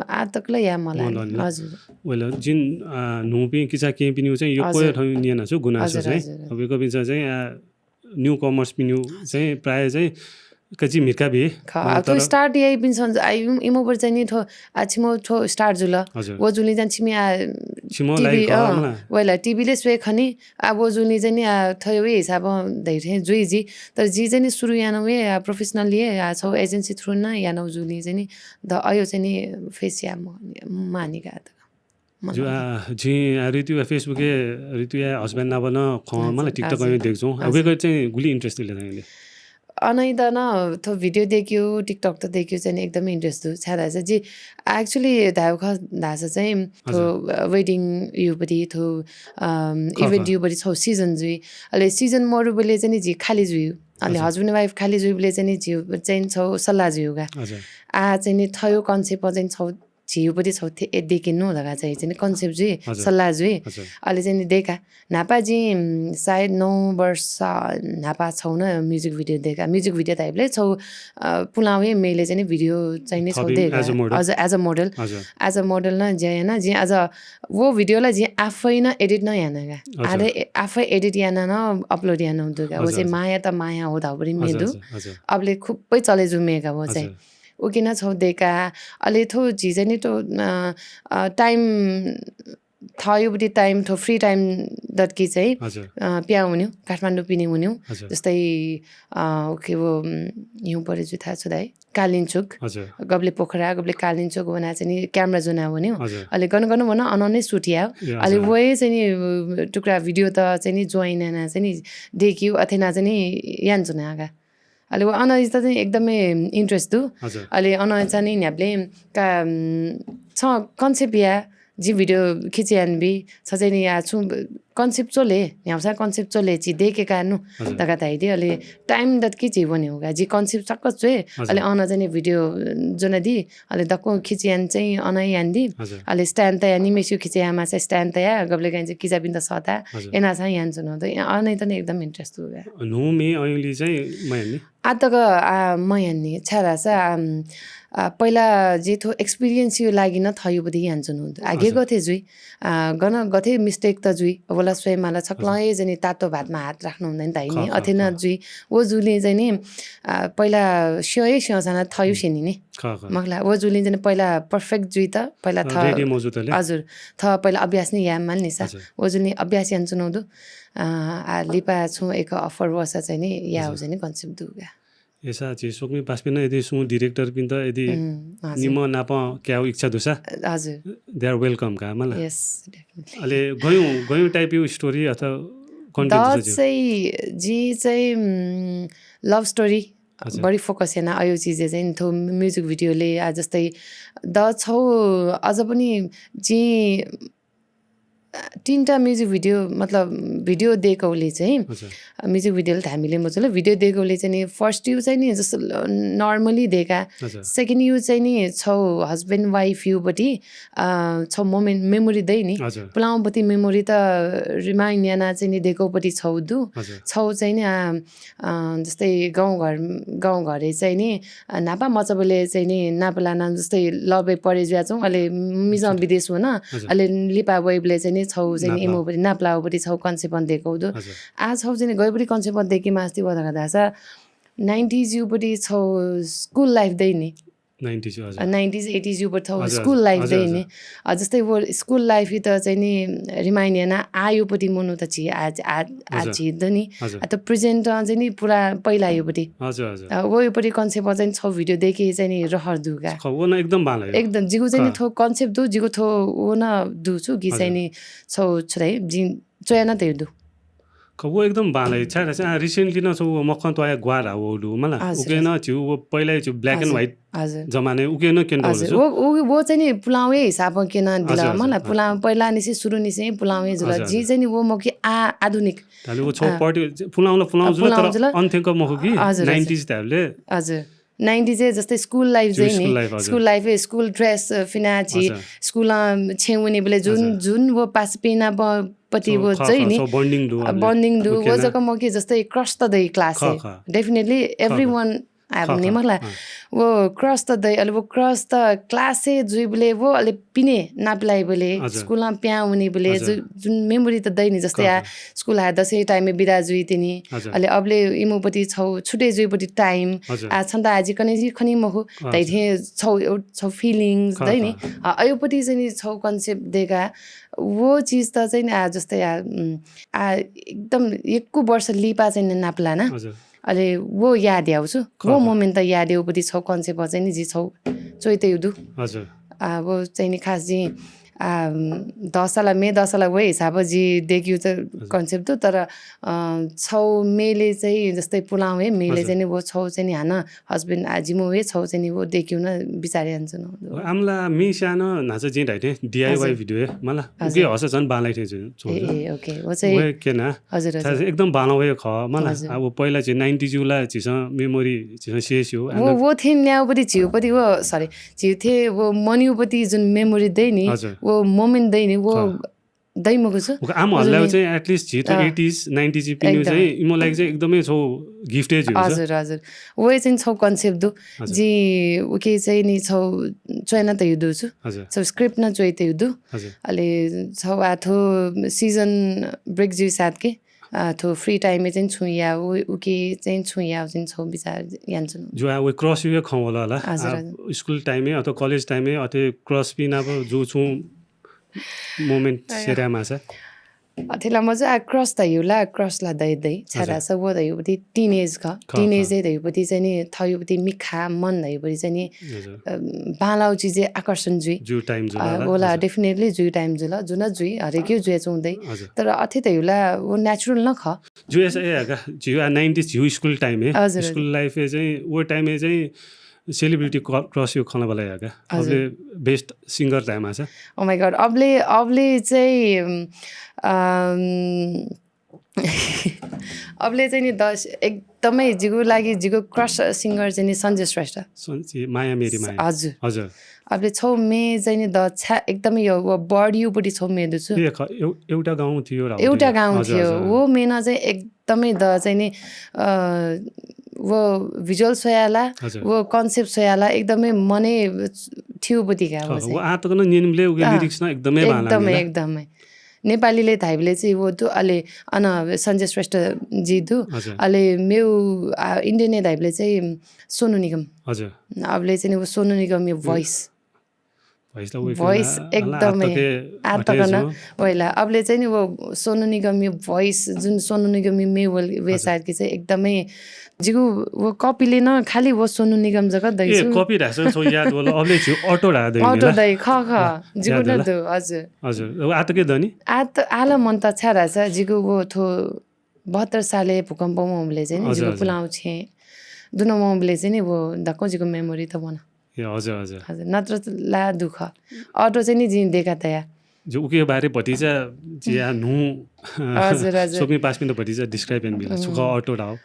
आ तक ल या मला। मला नि। हजुर। वेल जिन, आ, न्हूपिं किचा केपिनिउ चाहिँ यो हजुर। कोया ठाउँ नियना छु गुनासो हजुर, चाहिँ। हजुर। अब यो कपिचा चाहिँ, आ, newcomers पिनिउ हजुर। चाहिँ प्राय चाहिँ कचि मिर्का बे। ख, मला आ, थो तर start याइ पिन सन्ज, आ, इम-, इमो बर चाहिँ नि थो, आ, छिमो थो start जुल। हजुर। वो जुली जान छिमी, आ, छिमो टिभी, लाइक अँ, मला। वइला, टिभीले स्वे खनी, आ, वो जुली चाहिँ नि, आ, थयो वे हिसाब धैथे जुइ जि। तर जि चाहिँ नि सुरु याना वे, आ, professionally, आ, छौ agency through न याना जुली चाहिँ नि, द अयो चाहिँ नि face या म-, मानिका त। जु, आ, जि, आ, ऋतु या Facebook ए, ऋतु या husband नाप न खँ, हजुर, मला TikTok हजुर। में देख्छौँ। आ, हजुर। वेक चाहिँ गुली interest ले थाइले। अनैत नं थ्व video देख्यु, TikTok त देख्यु चाहिँ एकदमै interest दु। छाय् धाःसा जि actually धायेगु खः धाःसा चाहिँ थ्व, हजुर। अ, wedding युपट्टि थ्व, अम, खः, event खः। युपट्टि छौ season जुइ। अले season मरुबले चाहिँ नि जि खाली जुइ। अले हजुर। Husband wife खाली जुइबले चाहिँ नि जि चाहिँ छौ सल्लाह जुइ का। हजुर। आ चाहिँ नि थयु concept चाहिँ छौ झिउपट्टि छौ थे-, ए, देखे नु धका चाहिँ, चाहिँ नि concept जुइ, हजुर। सल्लाह जुइ। हजुर। अले चाहिँ नि देका। न्हापा जिं, उम्, सायद नौ वर्ष न्हापा छौ न music video Deka. Music video धाइबले छौ, अ, पुलावे मेले चाहिँ नि video चाहिँ नि छौ थपिं Deka. As a model? As a, as a model। हजुर। As a model न ज्या याना, जिं as a, वो video ला जिं आफै न edit न याना का। हजुर। आरे, ए, आफै edit याना न upload याना हुँदु का। वो हजुर, चाहिँ हजुर। माया त माया हो धाउबरी हजुर, मेदु। हजुर, हजुर। अबले खुबै चले जु मेगा वो चाहिँ। हजुर। उकिं छौ देका, अले थो झी चाहिँ नि थो, अ, अ, time थयुबटी time थो free time दतकी चाहिँ, हजुर। अ, प्या हुन्यु, काठमाडौं पिने हुन्यु। हजुर। जस्तै, अ, उके वो, उम्, हिउँ परे जुथा छु दाइ, कालिन्चोक। हजुर। गबले पोखरा, गबले कालिन्चोक वना चाहिँ नि camera जुना हुन्यु। हजुर। अले गन गन वन अनने shoot या। ए, अले हजुर। वये चाहिँ नि, अ, टुक्रा video त चाहिँ नि join याना चाहिँ नि देखियो, अथेना चाहिँ नि यान जुना गा। अले व अन इस्ता चाहिँ एकदमै interest दु। हजुर। अले अन चाहिँ नि न्ह्याबले का, उम्, छ concept या, जि video खिचे यानबी, छ चाहिँ नि या छु concept चोले, न्ह्याउसा concept चोले, छि देखे का नु, हजुर। दगा धाइदे, अले time दतकी छि वने होगा, जि concept सक्क चोए, हजुर। अले अन चाहिँ नि video जुना दि, अले दक्को खिचे यान चाहिँ अन यान दि, हजुर। अले stand तया निमेस्यु खिचे यामा चाहिँ stand तया, गबले गाइन चाहिँ किजा बिन्द सता, हजुर। एना चाहिँ यान जुनो, त अन त नि एकदम interest होगा। नुमे अयुली चाहिँ मयान नि? आ तक, आ, मयान नि, छाय् धाःसा, आम, आ, पहिला जे थो experience यु लागि न थयुबदी यान जुनु हुन्थ्यो। आ, गे हजुर। गथे जुइ, आ, गन गथे mistake त जुइ, वला स्वयमाला छक्लंए हजुर। जनि तातो भातमा हात राख्नु हुँदैन त नि, खः, खः, अथे न खः। जुइ। वो जुले जनि, आ, पहिला स्यहे स्यसाना थयु हुँ। सेनि नि। खः, खः। मखला, वो जुले जनि पहिला perfect जुइ त, पहिला अ, थ-, ready मौजु त ले? हजुर, थ पहिला अभ्यास नि या माल नि सा। हजुर। वो जुले अभ्यास यान जुनु दु। आ, आ, लिपा छु एक offer वसा चाहिँ नि, या हजुर। हो चाहिँ नि concept दुगा। एसा झी स्वकुमि पासापिं यदि सुं director पिन्त यदि उम्, हजुर। निम्ह नाप क्याउ इच्छा दुसा, हजुर। They are welcome का, मला? Yes, definitely। अले गयौँ, गयौँ type यु story अथवा content द दुसा चाहिँ, जि चाहिँ, उम्, love story हजुर। बढी focus याना अयो चिजे चाहिँ थो music video ले, आ, जस्तै द छौ अझ पनि जि तीनटा music video, मतलब, video देकौले चाहिँ, हजुर। Music video ले त हामीले मजुल, video देकौले चाहिँ नि, first यु चाहिँ नि, जस्तो ल-, normally देका। हजुर। Second यु चाहिँ नि, छौ husband wife युपट्टि, अ, छौ moment, memory दै नि। हजुर। पुलाउँपट्टि memory त remind याना चाहिँ नि, देकौपट्टि छौ दु। हजुर। छौ चाहिँ नि, आ, अ, जस्तै गाउँघर, गाउँघरे चाहिँ नि, अ, नापा मचाबले चाहिँ नि, नापला नाम जस्तै लबे परे जुया छौँ, अले मिजं हजुर। विदेश हुन, हजुर। अले लिपा वइबले चाहिँ नि, छौ चाहिँ नि, नापला। इमोपट्टि, नापलाउपट्टि छौ concept देकौ दु। हजुर। आ छौ चाहिँ नि, गइपट्टि concept देकी मास्ति वधका धासा, nineties युपट्टि छौ school life दै नि। Nineties, हजुर। अ, nineties, eighties यु पट्टि थौ हजुर, school हजुर, life हजुर, चाहिँ नि। हजुर। अ, जस्तै वो school life यु त चाहिँ नि remind याना आयुपट्टि मनु त छि, आ, आ, आ हजुर। छि द नि। हजुर। आ त present अ चाहिँ नि पुरा पहिला युपट्टि। हजुर, हजुर। अ, वो युपट्टि concept अ चाहिँ नि छौ video देखे चाहिँ नि रहर दुगा। खः, वो न एकदम बाला यो। एकदम, जिगु चाहिँ नि खः। थौ concept दु, जिगु थौ वो न दु छु कि हजुर। चाहिँ नि छौ छुराइ, जि चोया न त दु। खः, वो एकदम बांलाइ। छाय् धाःसा, आ, recently न छौ वो मखं त्वाया ग्वारा वो दु, मला। हजुर, उके न हजुर। झिउ वो पहिला झिउ black and हजुर, white हजुर। जमाने उके न केन्द हजुर। दु। वो, वो, वो चाहिँ नि पुलावे हिसाब केन दिला, हजुर, हजुर, मला। हजुर। पुलाव पहिला निसे सुरु निसे पुलावे जुल। हजुर, जि हजुर। चाहिँ नि वो मखि आ, आधुनिक। ताले वो छौ आ। Party पुलाव ल पुलाव आ, जुल, पुलाव तर जुल। अन्त्यक मखु कि हजुर, हजुर। Nineties धाबले। हजुर। Nineties ए जस्तै school life चाहिँ नि, school life, हजुर। School life ए, school dress, अ, फिना छि, हजुर। School, अ, छेउ निबले जुन, हजुर। जुन वो पास पिना प-, पति छौ, वो खः, चाहिँ खः, नि, छौ bonding दु, अ, अले। Bonding दु, वो जक मखि जस्तै crush त दै class खः, ए। खः। Definitely खः, खः। Everyone, आ, खः, नि खः। मखला। अँ। वो crush त दै, अले वो crush त class ए जुइबले वो, अले पिने नापलाइबले, हजुर। School मा प्या उनिबले, हजुर। जु-, जुन memory त दै नि, जस्तै खः, आ, खः। School हा दसैँ time ए बिदा जुइ तिनि, हजुर। अले अबले इमुपति छौ, छुटे जुइपति time, हजुर। आ, छन्ता आजि कने जि खनि मखु, हजुर। तैथे छौ, छौ feelings, खः, दै नि। खः। आ, अयोपति चाहिँ नि छौ concept देगा, वो चिज त चाहिँ नि, आ, जस्तै आ, उम्, आ, एकदम एक्कु वर्ष लिपा चाहिँ नि नापला ना। हजुर। अले वो याद याउ छु, खः, वो खः। Moment त याद याउपति छौ concept चाहिँ नि जि छौ चोइते दु। हजुर। आ, वो चाहिँ नि खास जि आ, दस साल, मे दस साल व हिसाबं जि देक्यु त हजुर। Concept दु, तर, अ, छौ मेले चाहिँ जस्तै पुलाउ हे मेले हजुर। चाहिँ नि व छौ चाहिँ नि हानं husband आ जिमु हे छौ चाहिँ नि व देक्यु न बिचार याना च्वना। आमला मे स्यान न्हाचा जिं धाइथें DIY हजुर। Video हे मला। हजुर। उके हस झन बांलाइ थें छु, छु, ए, छु। ए, OK। व चाहिँ व के ना? हजुर, हजुर। एकदम बांलाउ हे ख मला। हजुर। आ, व पहिला चाहिँ nineties ला झीसं memory झीसं शेष हो। व, व थें न्याउपति झिउपति व, sorry, झिउ थे व मन्युपति जुन memory दइ नि, हजुर। व moment दइ नि, व ख। दइ मखु छु। उक आम हजुर हल्लाउ नि। चाहिँ at least झी त अँ। Eighties, nineties पिन्यु एकदम। चाहिँ इमो लागि चाहिँ एकदमै छौ gift हे झिउ छ। हजुर, हजुर। व चाहिँ छौ concept दु। हजुर। जि उके चाहिँ नि छौ च्वय् न तयु दु छु। हजुर। छौ script न च्वय् तयु दु। हजुर। अले छौ आथो season break जुइ साथ के आ, थ्व free time ए चाहिँ छु या, उ-, उके चाहिँ छु या, चाहिँ छौ बिचार याना च्वना। जु आ, वे crush यु खँ वल ला। हजुर, आ, हजुर। School time ए अथवा college time ए अथे crush पि नाप जु छु moment अय्या। सेरा मासा। अथे ला मजु आ crush त यु ला, crush ला दइ दइ, छारा हजुर। स वो त यु बति teenage ख, ख, teenage ख। ए त यु बति चाहिँ नि, थ यु बति मिखा, मन ध यु बति चाहिँ नि, हजुर। अ, बांलाउ चिजे आकर्षण जुइ। जु time जुल अ, ला, वो ला हजुर। Definitely जु time जुल, जुन जुइ, हरेक यु जुए चुं दइ। हजुर। तर अथे त यु ला, वो natural न ख। जु एस ए हका, जिउ आ nineties जिउ school time ए, हजुर, हजुर। School life ए चाहिँ, वो time ए चाहिँ celebrity cru-, crush यु खना बला हका। हजुर। अबले best singer time आसा। Oh my God, अबले, अबले चाहिँ, अम, अबले चाहिँ नि दस, एकदमै जिगु लागि जिगु crush singer चाहिँ नि सञ्जय श्रेष्ठ। सञ्जय, माया मेरी माया। हजुर। हजुर। अबले छौ मे चाहिँ नि द छ्या एकदमै यो, वो body यु बति छौ मे दु छु। ए, ख-, एउ-, एउटा गाउँ थियो र एउटा गाउँ हजुर, थियो। हजुर। वो मे न चाहिँ एकदमै द चाहिँ नि, अ, वो visual सोयाला, हजुर। वो concept सोयाला, एकदमै मनै थिउ बति का ख-, वो चाहिँ। वो आ तक न न्यनिबले उके अँ। Lyrics न एकदमै बांला एकदमै, मिला। एकदमै। नेपालीले धाइबले चाहिँ वो दु, अले अन सञ्जय श्रेष्ठ जी दु, हजुर। अले मेउ, आ, Indian ए धाइबले चाहिँ सोनु निगम। हजुर। अबले चाहिँ नि वो सोनु निगम यो हम्म। Voice। Voice ला वो voice एकदमै, आ तक न, वइला। अबले चाहिँ नि वो सोनु निगम यो voice, जुन सोनु निगम यो मे वल, वे हजुर। सायद कि चाहिँ एकदमै जिगु वो copy ले न खाली वो सोनु निगम जक दै ए, छु। Copy धासा छौ याद वल, अबले छु auto ढा दै auto मिला। दै, ख, ख, ला, जिगु याद न वल। दु, हजुर। हजुर, वो आ तक दनि? आ त, आल मन त छ्या धासा, जिगु वो थो बहत्तर साले भूकम्प मौबले चाहिँ नि, हजुर, जिगु हजुर। पुलाउ छे, दुनो मौबले चाहिँ नि, वो दक्को जिगु memory त वन। ए, हजुर, हजुर। हजुर, नत्र ला दुःख। Auto चाहिँ नि जिं देका तया। जो उके बारे भतिचा जिया नु हजुर, हजुर। सोकमी पासपिन्त भतिचा describe यान बिला। सुख हम्म। Auto ढाउ।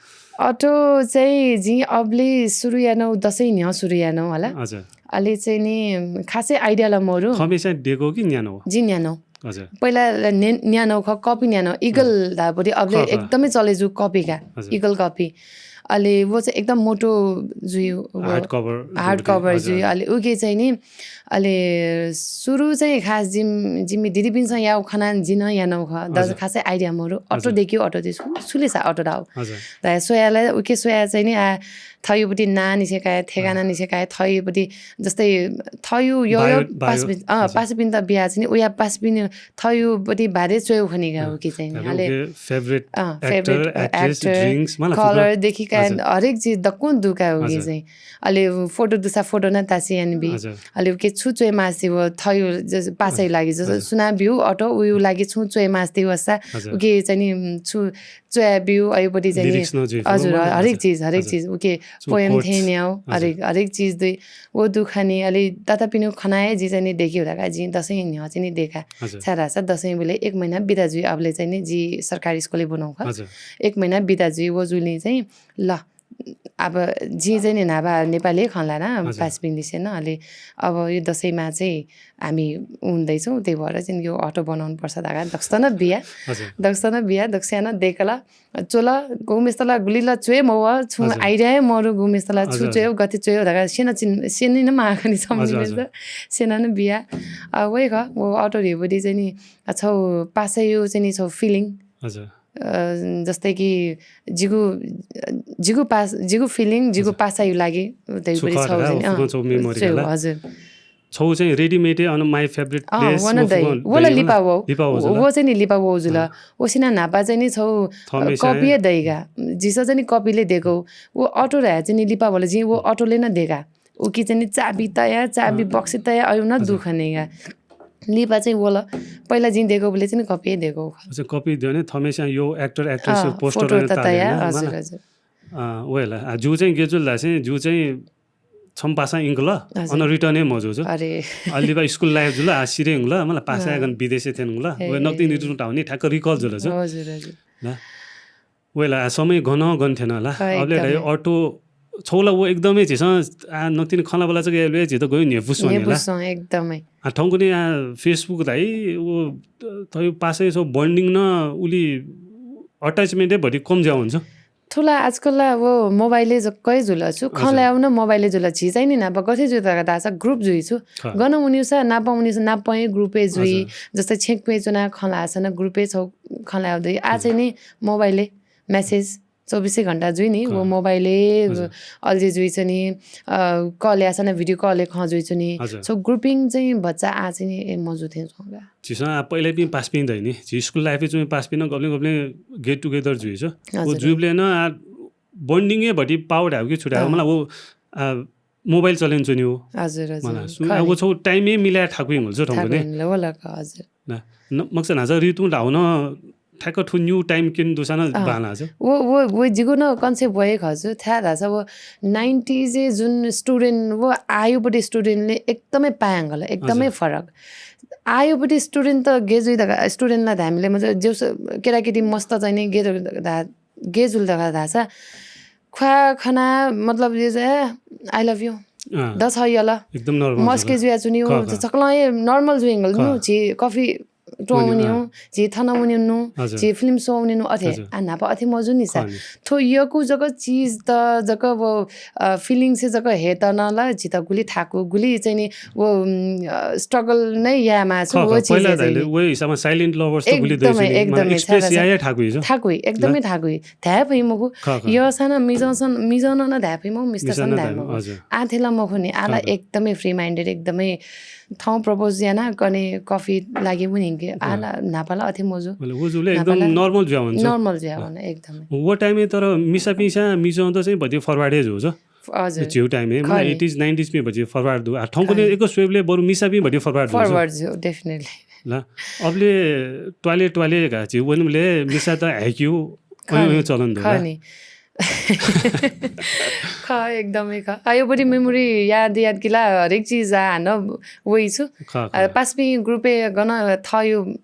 Auto चाहिँ जिं अबले सुरु यानौ, दसैं न्ह्यः सुरु यानौ होला। हजुर। अले चाहिँ नि खासै idea ला मरु। हमेसा देको कि न्यानो? जिं न्यानो। हजुर। पहिला ने-, न्यानो ख, copy न्यानो, Eagle हजुर। धापरि अबले ख, ख। एकदमै चले जु copy का। हजुर। Eagle copy। अले वो चाहिँ एकदम मोटो जुइ, वो hard cover hard cover हजुर। जुइ। अले उके चाहिँ नि, अले सुरु चाहिँ खास जिम-, जिमि दिदीपिन्सं याउ खनान जिन यानौ ख। दस हजुर। खासै idea मरु। Auto हजुर। देखियो, auto दे छु, सुले सा auto डाउ। हजुर। ता सोयाला, उके सोया चाहिँ नि, आ, थयुपति ना निसे काय, ठेगाना अँ। निसे काय, थयुपति जस्तै थयु यो, यो bio, bio, पासपिन-, अँ, हजुर। पासपिन्त बिया चाहिँ नि, उया पासपिन थयुपति बारे च्वयु खनिगा अँ। उके चाहिँ नि। अले उके favorite अँ, actor, favorite actress, actor, drinks, मला color फुका। देखि काय हजुर। हरेक चिज दक्कुन दुका उके हजुर। चाहिँ। अले photo दुसा photo न तासी यान बि। हजुर। अले उके छु च्वयमास्ति वो थयु जस पासै हजुर। लागि जस हजुर। सुना बिउ auto उयु लागि छु च्वयमास्ति वसा हजुर। उके चाहिँ नि छु च्वया बिउ अयुपति चाहिँ नि lyrics न जुइ हजुर, फुलु, हरेक हजुर, चिज, हरेक हजुर। चिज, उके छु poem quotes। थें न्याउ, हजुर। हरेक, हरेक चिज दुइ, वो दुखाने, अलि तातापिनु खनाए जि चाहिँ नि देखिउ धाका, जि दसैं न्ह्यः चाहिँ नि देखा। हजुर। छारा छ, दसैं बुले एक महिना बिदा जुइ, अबले चाहिँ नि जि सरकारी स्कुले बुनौ ख। हजुर। एक महिना बिदा जुइ, वो जुलि चाहिँ, ल, अब जि चाहिँ नि न्हाबा नेपाली खँला ना, हजुर। पासपिन लिसे न, अलि अब यो दसैंमा चाहिँ हामी उन्दैछौँ, त्यही भएर चाहिँ यो auto बनाउनु पर्छ धाका, दक्स्त न बिया। हजुर। दक्स्त न बिया, दक्स्यान देखला। चोला, गुमेस्तला गुलिला च्वये मवा, छु हजुर। Idea हे मरु गुमेस्तला छु हजुर, च्वये, हजुर। गति च्वये धाका, सेना चिन, सेनी न माखनी हजुर, सम्झिने हजुर। सेना न बिया। आ, वही ख, वो auto रे बडी चाहिँ नि, आ, छौ पासयो चाहिँ नि छौ feeling। हजुर। अ, जस्तै कि जिगु, जिगु पास, जिगु feeling, जिगु हजुर। पासायु लागि, त्यही छु बडी खा छौ धाका, चाहिँ नि, अँ, फुकन छौ memory च्वये, खला। हजुर। छौ चाहिँ readymade अन my favorite अँ, place, वन वो दइ। फुकन वला दइ लिपा वला। वो। लिपा वो जुल। वो चाहिँ नि लिपा वो जुल। अँ। वो सिना न्हापा चाहिँ नि छौ, थमे अ, copy चाहिँ। दइगा। जिस चाहिँ नि copy ले देखौ। वो auto रे चाहिँ नि लिपा वला, जि वो auto ले न देखा। उकी चाहिँ नि चाबी तया, चाबी अँ। बक्सी तया, अयु न हजुर। दुख नेगा। लिपा चाहिँ वल। पहिला जिं देगःबलय् चाहिँ नि कपि देगः खः। अच्छा, कपि द्यने थमेस्यां यो actor actress अँ, पोस्टर photo त तयार, हजुर, हजुर। अँ, वयला। आ, जु चाहिँ गेजुल धासें, जु चाहिँ छम्पासां इंकल, हजुर। अन return हे मजू छु। अरे। अलिबा school life जुल, आ सिरे हुँला, मला पासा अँ। यागन विदेशे थेन हुँला। हे। वे नक्ति नितु टाउने ठ्याक्क recall जुल छु। हजुर, हजुर। ना? वयला, आ समय गन गन थेन ला। खः, अबले एकदमै। ढाइ अटो छौला वो एकदमै झिसं, आ नक्तिन खला बला चक एलवे झित गयो नेपुस वने ला। नेपुस एकदमै। आ ठौकुने आ Facebook धाइ, वो तयो पासै छौ bonding न उली attachment हे भरि कम ज्या हुन्छ। थुला आजकल ला वो मोबाइलय् जक्कै जुल छु, खँ हजुर। ल्याउ न मोबाइलय् जुल। झी चाहिँ नि नाप गथे जुइ तक दासा group जुइ छु। खः। गन उनिउसा नाप उनिउसा नापै group-य् जुइ। हजुर। जस्तै छेकपे चुना खँ लासा न group-य् छौ खँ ल्याउ दइ। आ हजुर। चाहिँ नि मोबाइलय् message चौबिसै घण्टा जुइ नि, खः। वो मोबाइलय् हजुर। अल्झे जुइ छु नि, अ, call यासा न video call-य् खँ जुइ छु नि। हजुर। छौ grouping चाहिँ बच्चा आ चाहिँ नि ए मजू थें छौगा। झिसं आ पहिला पिं पास पिं दइ नि, झी school life-य् चुं पास पिं न गबले गबले get together जुइ छु। वो हजुर। जुइबले न आ bonding हे भति power धाउ कि छुटा हजुर। मला वो आ मोबाइल चलेन चुनि हो। हजुर, हजुर। मला, सु-, खः आ, वो नि। छौ time हे मिलाय ठाकुइ हुल छु ठौकुने। ठाकुइ हुल, वला का, हजुर। ना, न, मक्सा नाचा रितु ढाउ न ठ्याक्क थु new time किन दुसा न अँ। बाला छु। वो, वो, वो जिगु न concept वहे खः छु, थ्या धासा वो nineties-य् जुन student, वो आयुपट्टि student-ले एकदमै पायांगल, एकदमै हजुर। फरक। आयुपट्टि student त गेजुइ दका, student ला धामिले मज, जेउस केटाकेटी मस्त चाहिँ नि गेजुल दका धा, गेजुल दका धासा ख्वा खना, मतलब, ये जे, "I love you।" अँ। दछ यल। एकदम normal मस्के जुया चुनिउ, खः, खः। सकलं ये normal जुइंगल खः। नु, झी coffee टों उनिउ, उनिउ, अँ। झी थन उनिउ नु, हजुर। झी film show उनिउ नु, अथे। हजुर। आ, नापा अथे मजु निसा। खः नि। थो यकु जक चीज त, जक वो, अ, feelings जक हे त न ल, झी त गुली ठाकु, गुली चाहिँ नि, वो, उम्, अ, struggle नै या मासु, खः, वो खः। चीज पहिला चाहिँ धाइले, नि। वो हिसाबमा silent lovers त गुली एकदमै, दइसु नि। एकदमै, मतलब, express छ्या, या, या ठाकुइ जो। ठाकुइ, एकदमै ना? ठाकुइ। धाये फइ मखु। खः, खः। यो साना मिजन सन, मिजन न धाये फइ मखु, मिसा मिसा सन न धाये धाये मखु, मखु। हजुर। आथेला मखु नि, आला खः, खः। एकदमै free minded, एकदमै थौं propose याना कने coffee लागि मुनि हिंके, खः। आला नापाला अथे मजु। मतलब, वो जुले एकदम नापाला normal जुया हुन्छ। Normal जुया खः। हुन, एकदमै। वो time-य् तर मिसा पिसा, मिजन त चाहिँ भति forward-ए जु छ। हजुर। झिउ time-य्, खः मतलब, नि। Eighties, nineties-मि भति forward दु। आ, ठौंकुने खः नि। एक स्वेबले बरु मिसा पि भति forward दु छ। Forward जु, definitely। ला, अबले ट्वाले, ट्वाले का झिउ वनबले मिसा त ह्याक्यु, खः नि। अयु चलन दु खः ला। नि। खः, एकदमै खः। आयो बढी memory याद, याद किला हरेक चीज आ न वइ छु। खः, खः। आ, पासपि group-य् गन थयु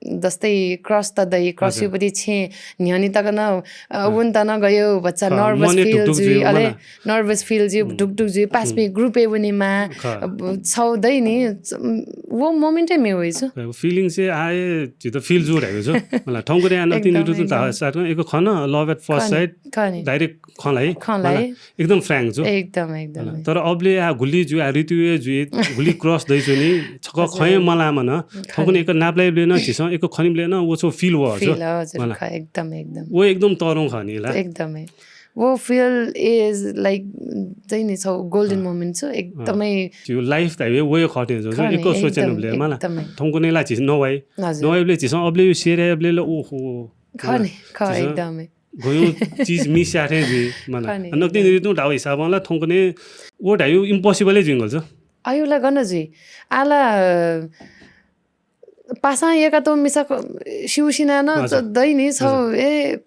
जस्तै crush त दइ, crush हजुर। युपट्टि छेँ न्ह्यनि तक न, अ, हाँ। उन त न गयो, बच्चा हाँ, nervous मने feel ढुकढुक जुइ, जुइ, अले मला। Nervous feel जुइ, हुँ। ढुकढुक जुइ, पासपि हुँ। Group-य् वनेमा, खः। अब छौ दइ नि, च-, वो moment-य् मे वइ छु। खः, feeling से आए, झित feel जु धाइगु छु। मला, ठौंकुने आ नक्ति एकदम, निरु एकदम। ता साथ एक खन, love at first खः नि, sight, खः नि। Direct खँ ल्हाइ, खँ ल्हाइ। मला, एकदम frank छु। एकदम, एकदम। मला, तर अबले आ गुली जु, आ ऋतु जुइ, गुली crush दइ छु नि, छक हजुर। खँय् मलामन, खः नि। ठौंकुने एक नापलाइबले न झिसं, एक खनिबले न वो छौ feel व छु। Feel, हजुर, मला। खः, एकदम, एकदम। वो एकदम तरौं खः नि ला। एकदमै। वो feel is like, चाहिँ नि छौ golden हाँ। Moment छु, हाँ। एकदमै। झिउ life धाइबे वो खटे जो, खः नि, एक सोचेन एकदम, बले, मला। एकदमै। ठौंकुने ला झिस नवाइ। हजुर। नवाइबले झिसं अबले यो share अबले ल, ओहो। खः नि, खः, झिसं एकदमै। गयो चीज miss याथें जुइ, मला। खः नि, नक्ति एकदम। निरु तुं धाउ हिसाबं ला ठौंकुने वो धायु impossible जुइगल छ। अयु ला गन जुइ। आला, पासां एका तो मिसा क-, सिउसिना न हजुर। त दइ नि छौ, हजुर। ए,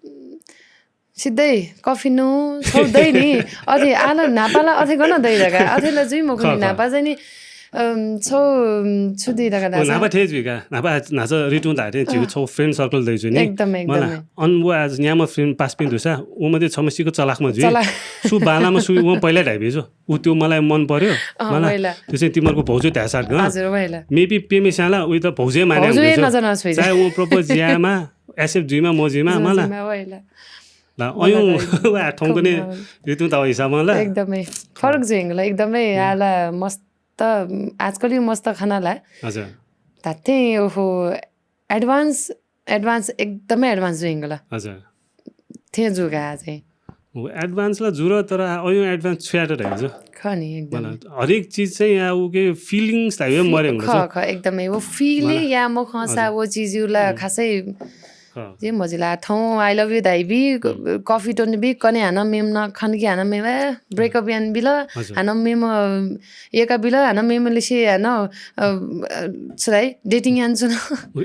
सिधै coffee नु, छौ दइ नि। अथे आला नापाला अथे गन दइ दगा। अथे ला जुइ मखु नि खः, खः। नापा चाहिँ नि, अम, छौ, अम, छु दइ दगा ओ, दासा। नापा थे जुइ का। नापा नाच रितु धाथे, झिउ अँ। छौ friend circle दइ जुइ नि। एकदम, एकदम। मला, अन वो आज न्यामा friend पासपिं दुसा, वो मध्ये छमा सिक चलाखमा जुइ। चलाख। सु बालामा सु वो पहिला धाइबे जो। उ त्यो मलाई मन पर्यो। अँ, मला, वइला। त्यो चाहिँ तिमीहरूको भाउजू धाय् साथ गं। हजुर, वइला। Maybe पेमे स्याला, उइ त भाउजू माने भाउजू हुँदैछ। नजर नछोइ। चाहे उ propose यामा, accept जुइमा, मजुइमा, मला। मजुइमा, वइला। ला, वइला, अयु, वइला। वा, ठौंकुने, खौ, वा। रितु त हिसाबमा ला। एकदमै। फरक जुइङ ला, एकदमै, हम्म। आला, मस्त, आजकल मस्त खाना ला। हजुर। धात्थें, ओहो, advance, advance, एकदमै advance जुइङ ला। हजुर। थें जुगा चाहिँ। उ advance ला जुर तर आ, अयु advance छुयात धाइजु। खः नि, एकदमै। मला, हरेक चिज चाहिँ या उके feelings धाइबे मरे ख-, हुँदछ। ख-, एकदमै। वो feel मला। या मखंसा हजुर। वो चिज यु ला हम्म। खासै जे मजिला थौं I love you धाइबी, कफी टोन बी, कने हानं मेम न खनकी हानं मेम, ए, breakup यान बिल, हानं मेम, एका बिल, हानं मेम लिसे हानं, अ, अ, छु धाइ, dating यान छु न।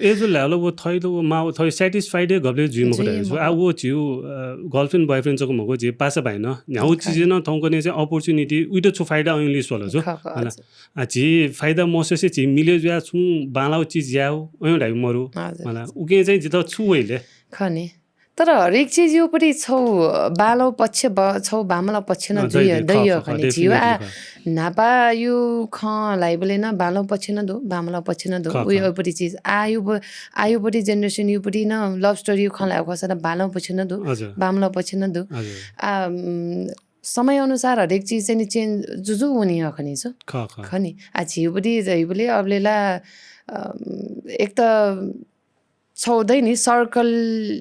एजु ल्यालो वो थै लो वो मा वो थै satisfied हे गबले जुइ मखु जुइ धाइ। मखु। आ वो झिउ, अ, girlfriend boyfriend जक मखु झि पासा भाइ न। न्याउ चिज न थौं कने चाहिँ opportunity उइत छु फाइदा अयु लिस वाला जो। ख, ख, हजुर। आ, झी फाइदा मससे झी मिले जुया छुं बांलाउ चिज याउ, अयु धाइ मरु। हजुर। मला, उके चाहिँ जित छु वइले। खने। तर हरेक चिज यो परि छौ बांलाउ पक्ष ब-, छौ बांमलाउ पक्ष न अँ, जुइ, दै, दै, दै, ख, ख, खने। झिउ आ, definitely, ख। नापा यो ख लाइबले न बांलाउ पक्ष न दु, बांमलाउ पक्ष न दु। ख, ख। उयो परि चिज। आ यो प-, आ यो परि generation यो परि न love story यो ख लाउ खस न बांलाउ पक्ष न दु, हजुर। बांमलाउ पक्ष न दु। हजुर। आ, उम्, समय अनुसार हरेक चिज चाहिँ नि change जुजु हुने हो खनि छु। ख, ख। खनि। आ, झिउबुदी जैबुले अबलेला, अम, एक त छौ दै नि circle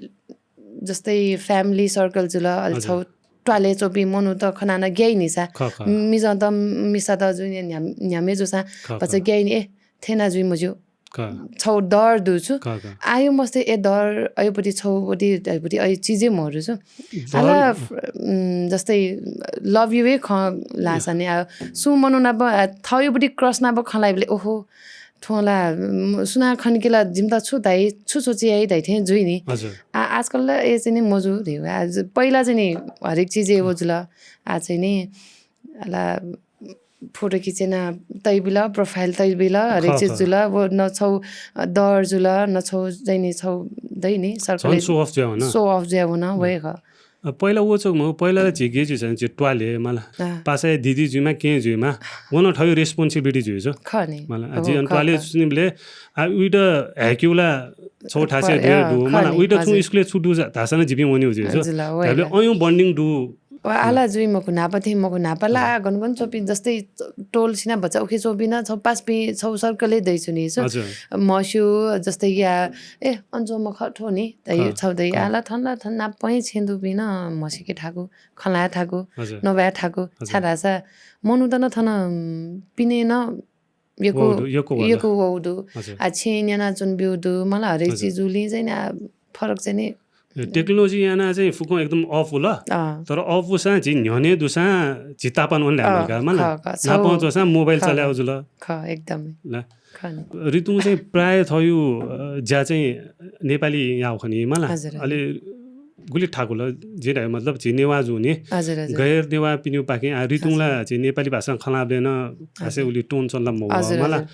जस्तै family circle जुल, अले हजुर। छौ ट्वाले चोपी मनु त खनाना ग्याइ नि सा। ख, ख। मिजं त मिसा त जुन न्याम-, न्यामे जुसा, ख, ख। भचा ग्याइ नि, ए, थेना जुइ मज्यू। ख। छौ डर दु छु। ख, ख। आयु मस्ते ए डर, अयुपट्टि छौपट्टि, अयुपट्टि अयु चिजै मरु छु। डर आला, उम्, जस्तै love you ए ख लासा नि, आ, सु मनु नाप, आ, थयुपट्टि crush नाप खलाइबले, ओहो, थ्वला, उम्, सुना खनिकेला जिमता छु धाइ, छु सोचे याइ धाइ थें जुइ नि। हजुर। आ, आजकल ला ए चाहिँ नि मजु रे, आ, ज-, पहिला चाहिँ नि हरेक चिज ए वो जुल। आ चाहिँ नि, आला, फोटो खिचेना तैबिल, profile तैबिल, हरेक ख, चिज ख। जुल, वो न छौ, अ, डर जुल, न छौ चाहिँ नि छौ दै नि, झन circle show off ज्या हुन। Show off ज्या हुन, वहे ख। अ, पहिला वो चोक म, पहिला झी गे जुइसा, झी ट्वाले, मला। अँ। पासा दिदी जुइमा, के जुइमा, वो न थयु responsibility जुइ जो। खने। मला, हो, झी अन ख, ट्वाले ख। सुनिबले, आ, उइट ह्याक्युला छौ ठासे पर, ढेर अँ, दु, मला, खने, उइट हजुर। छु स्कुले छु दु जा, धासा न जिपिं वने उजे जो। हजुर, ला, वहे धाबले ला। अयु bonding दु। वा, आला जुइ मखु नापा थें मखु नापा ला, हजुर। गन गन चोपी, जस्तै टोल सिना बच्चा उखे चोपी न, छौ पास पि, छौ circle ए दै छु नि, सो। हजुर। मस्यु, जस्तै या, ए, अन जो मख ठो नि, दै, ख, छौ दै, ख। आला थन ला थन नाप पै छें दु पिन, मसिके ठाकु, खला ठाकु, हजुर। नबा ठाकु, हजुर। छादासा, मनु त न थन, उम्, पिने न, यक्व, वौ दु, यक्व वौ दु। यक्व वौ दु। हजुर। आ, छेँ न्याना चुन ब्यू दु, मला हरेक हजुर। चिज उलिं चाहिँ नि, आ, फरक चाहिँ नि। ए, technology याना चाहिँ फुक्कं एकदम off उल। अँ। तर off उसां झी न्ह्यने दुसां झी तापान वन ल्यामल अँ, का, मला। ख, ख, छौ। नापं च्वसां mobile ख, चल्या उजुल। ख, एकदमै। ला। खनि। ऋतुं चाहिँ प्रायः थयु, अ, ज्या चाहिँ नेपाली याउ खनि, मला। हजुर, हजुर। अले गुलि ठाकुल, जे धाइ मतलब झी नेवा जुनि। हजुर, हजुर। गैर नेवा पिन्यु पाखे, आ, ऋतुंला हजुर। झी नेपाली भाषा खलाबले न, खासे हजुर। उलि tone चल्ला मवा, हजुर, मला। हजुर।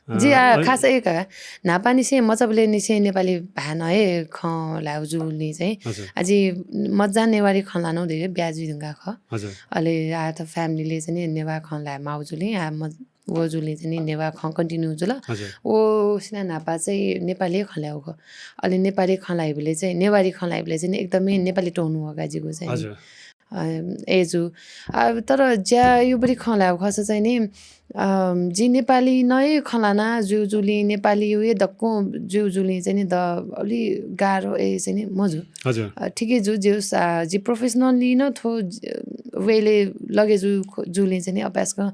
अ, जी, आ, अ, खास एक, आ, न्हापानिसें मचाबलेनिसें नेपाली भान हे खँ ल्हाउजुलिं चाहिँ। हजुर। आ, जी, मजा नेवारी खँ ल्हानौ धैर्य ब्याजु धुंगा ख। हजुर। अले आ त family ले चाहिँ नेवा खँ ल्हाये माउजुलिं, आ, म-, वजुलिं चाहिँ नेवा खँ continue जुल। हजुर। ओ सिना न्हापा चाहिँ नेपाली खँ ल्हाउ ख। अले नेपाली खँ ल्हाइबले चाहिँ, नेवारी खँ ल्हाइबले चाहिँ एकदमै नेपाली tone वगा जिगु चाहिँ। हजुर। अ, ए जु। आ, तर ज्या युबरी खँ ल्हाउ खस चाहिँ नि, अ, जि नेपाली नै खँ ल्हाना ज्यू जुलिं, नेपाली यु हे दक्कु ज्यू जुलिं चाहिँ नि द अलि गाह्रो ए चाहिँ नि मजु। हजुर। अ, ठिकै जु, ज्यू सा-, जि professionally न थो ज-, वेले लगे जु खो-, जुलिं चाहिँ नि अभ्यास क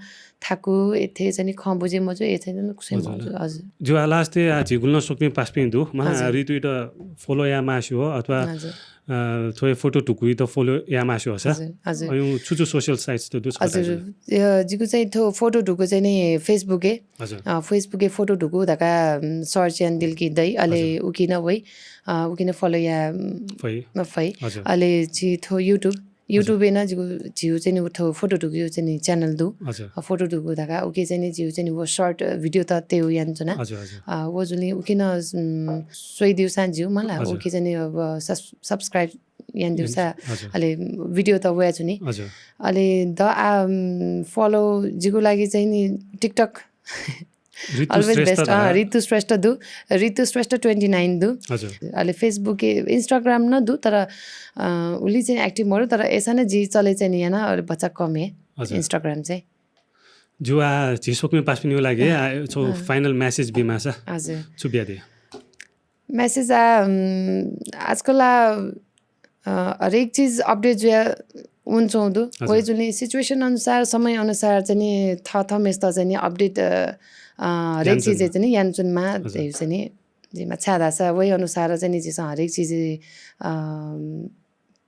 थाकु, एथे चाहिँ नि खँ बुझे मजु, एथे चाहिँ नि खुसे हजुर। मजु। हजुर। ज्यू आ last ए आ झी गुलनं सोकपिं पासपिं दु, मला हजुर। ऋतुइत follow या मास्यु हो, अथवा हजुर। अ, थ्व हे photo धुकुइत follow या मास्यु हसा। हजुर, हजुर। अयु छु छु social sites त दु छ हजुर, बताइदिनु। अ, जिगु चाहिँ थ्व photo धुकु चाहिँ नि Facebook ए। हजुर। अ, Facebook ए photo धुकु धका, उम्, search यान दिल कि दै, अले हजुर। उकिन वइ, अ, उकिन follow या, उम्, फै। म फै। हजुर। अले जि थ्व YouTube, YouTube हजुर। ए न जिगु, जिउ चाहिँ नि उ थ्व photo धुकु यु चाहिँ नि channel दु। हजुर। अ, photo धुकु धका, उके चाहिँ नि जिउ चाहिँ नि व short, अ, video त तेउ यान जुना। हजुर, हजुर। अ, व जुनि उकिन, उम्, सोइ दिउ सा जिउ मला, हजुर। उके चाहिँ नि अब sus-, subscribe यान दिउ सा, हजुर। अले video त वया जुनि। हजुर। अले द, आ, उम्, follow जिगु लागि चाहिँ नि TikTok। ऋतु always श्रेष्ठ best, धका। अँ, ऋतु श्रेष्ठ दु, ऋतु श्रेष्ठ twenty nine दु। हजुर। अले Facebook ए, Instagram न दु, तर, अ, उलि चाहिँ active मरु, तर एसा न जि चले चाहिँ नि याना, अले बच्चा कम हे, हजुर। Instagram चाहिँ। जु आ, झी सोकमे पासपिनिउ लागि, अँ। आ, छौ अँ। Final message बिमासा। हजुर। छु बिया दे? Message आ, उम्, आजकल आ, अ, हरेक चिज update जुया उन्चौं दु। हजुर। वइ जुनि situation अनुसार, समय अनुसार चाहिँ नि थ, थ मेस्त चाहिँ नि update, अ, अ, हरेक यान चिज चुनमा। चाहिँ नि यान चुनमा हजुर। धैउ चाहिँ नि जिमा छाय् धाःसा वही अनुसार चाहिँ नि जिसं हरेक चिज, अ,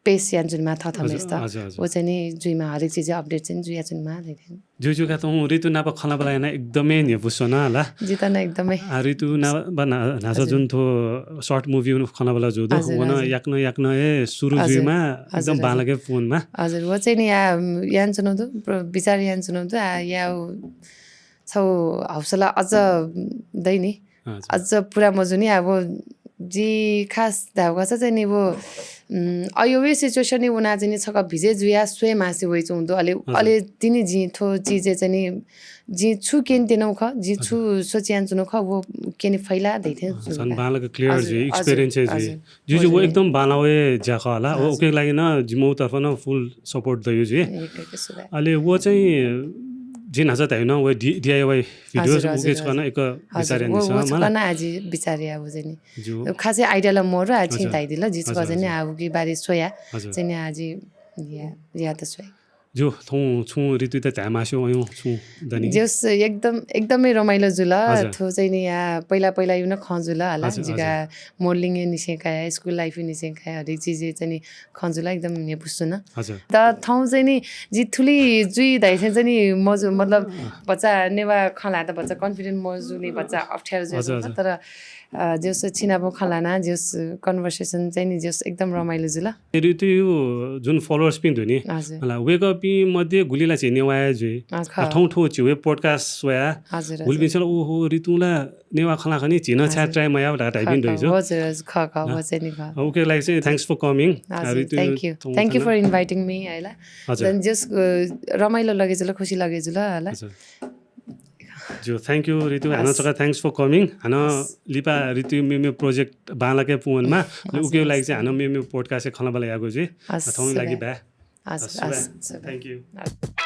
पेश यानाच्वनेमाः थःथःम्हेसित। हजुर, हजुर, हजुर। व चाहिँ नि जुइमा हरेक चिज update चाहिँ नि जुयाच्वनेमाः धइथें। ज्यू, ज्यू का, थौं ऋतु नाप खँल्हाबल्हा याना एकदमै न्ह्यइपुसे च्वना ला। जितः नं एकदमै। आ, ऋतु ना-, बा ना-, न्हाचः हजुर। जुन थ्व short movie खँल्हाबल्हा जूगु दु, हजुर, व नं हजुर। याकनं याकनं हे सुरु हजुर। जुइमा हजुर, एकदम हजुर। बांलाक हे पूवनेमाः। हजुर, व चाहिँ नि या-, यानाच्वनागु दु, प्र-, विचार यानाच्वनागु दु, आ, या छगू हौसला अझ दइ नि। हजुर। अझ पूरा मजू नि, अब जि खास धायेगु खःसा चाहिँ नि व, उम्, अय् व situation नि वना चाहिँ नि छकः भिजय् जुया स्वयेमासे वइच्वंगु दु। अले, हजुर। अले तिनि जिं थ्व चिजय् चाहिँ नि जिं छु क्यने त्यनागु खः, जिं हजुर। छु सोचे यानाच्वनागु खः, व क्यने फइ ला धइथें हजुर, जुल झन का। बांलाक clear हजुर, जुइ, हजुर, experience हे जुइ। हजुर। ज्यू, ज्यू, व हजुर। एकदम बांलाःगु हे ज्या खः ला। व हजुर। उकिया लागि नं जिमिगु तर्फं नं full support दइ ज्यू। एक, एक सुधार। अले व चाहिँ जिं न्हाचः धयागु नं व D-, DIY videos हजुर, उके हजुर, छकः नं हजुर। एक हजुर, विचार व, यानादिसँ, व मला। छकः नं आः जि विचार यायेगु चाहिँ नि। ज्यू। खासै idea ला मरु, आः छिं हजुर। धयादिल, जि छकः हजुर, चाहिँ नि हजुर। आः उकी बारे स्वया, हजुर। चाहिँ नि आः जि या, यात स्वये। ज्यू, थौं छुं ऋतुयात धायेमास्ति वयागु छुं दनि? ज्यूस, एकदम, एकदमै रमाइलो जुल। हजुर। थ्व चाहिँ नि या पहिला पहिला यागु नं खँ जुल हला। हजुर, जिगु हजुर। Modelling या निसें कयाः, school life या निसें कयाः, हरेक चिज चाहिँ नि खँ जुल, एकदम न्ह्यइपुसे च्वन। हजुर। तर थौं चाहिँ नि जि थुलि जुइ धइथें चाहिँ नि मजू, मतलब अँ। भचा नेवाः खँ ल्हायेत भचा confident मजूनि, भचा अप्ठ्यारो जुइ हजुर, हजुर। तर, अ, ज्यूस छिनाप खँ ल्हाना, ज्यूस conversation चाहिँ नि ज्यूस एकदम रमाइलो जुल। ऋतुया जुन followers पिं दु नि, हजुर। हला, वय्कःपिं मध्ये गुलि ला झी नेवाः हे जुइ। अँ, खः। थौं थ्व झीगु podcast स्वया, हजुर, हजुर। गुलिपिन्सं ला, ओहो, ऋतुं ला नेवाः खँ ल्हाः खनी, झी नं छाय् हजुर। Try मयाः धकाः धाइपिं खः, दु खः। जुइ। हजुर, हजुर, खः, खः, हाँ। व चाहिँ नि खः। अ, उकिया लागि चाहिँ thanks for coming। हजुर, आ, ऋतु, thank you। थौं Thank you खना। For inviting me, है ला। हजुर। झन ज्यूस, अ, रमाइलो लगे जुल, खुसी लगे जुल, हला। हजुर। ज्यू, thank you ऋतु। हानं हजुर। छकः thanks for coming। हानं हजुर। लिपा ऋतु मेमेगु project बांलाक हे पूवनेमाः। हजुर, उकिया लागि हजुर। चाहिँ हानं मेमेगु podcast य् खँल्हाबल्हा यायेगु जुइ। हजुर, थौंया लागि सुभाय्। Bye। हजुर, हजुर, सुभाय्। हजुर, सुभाय्। Thank you। हजुर।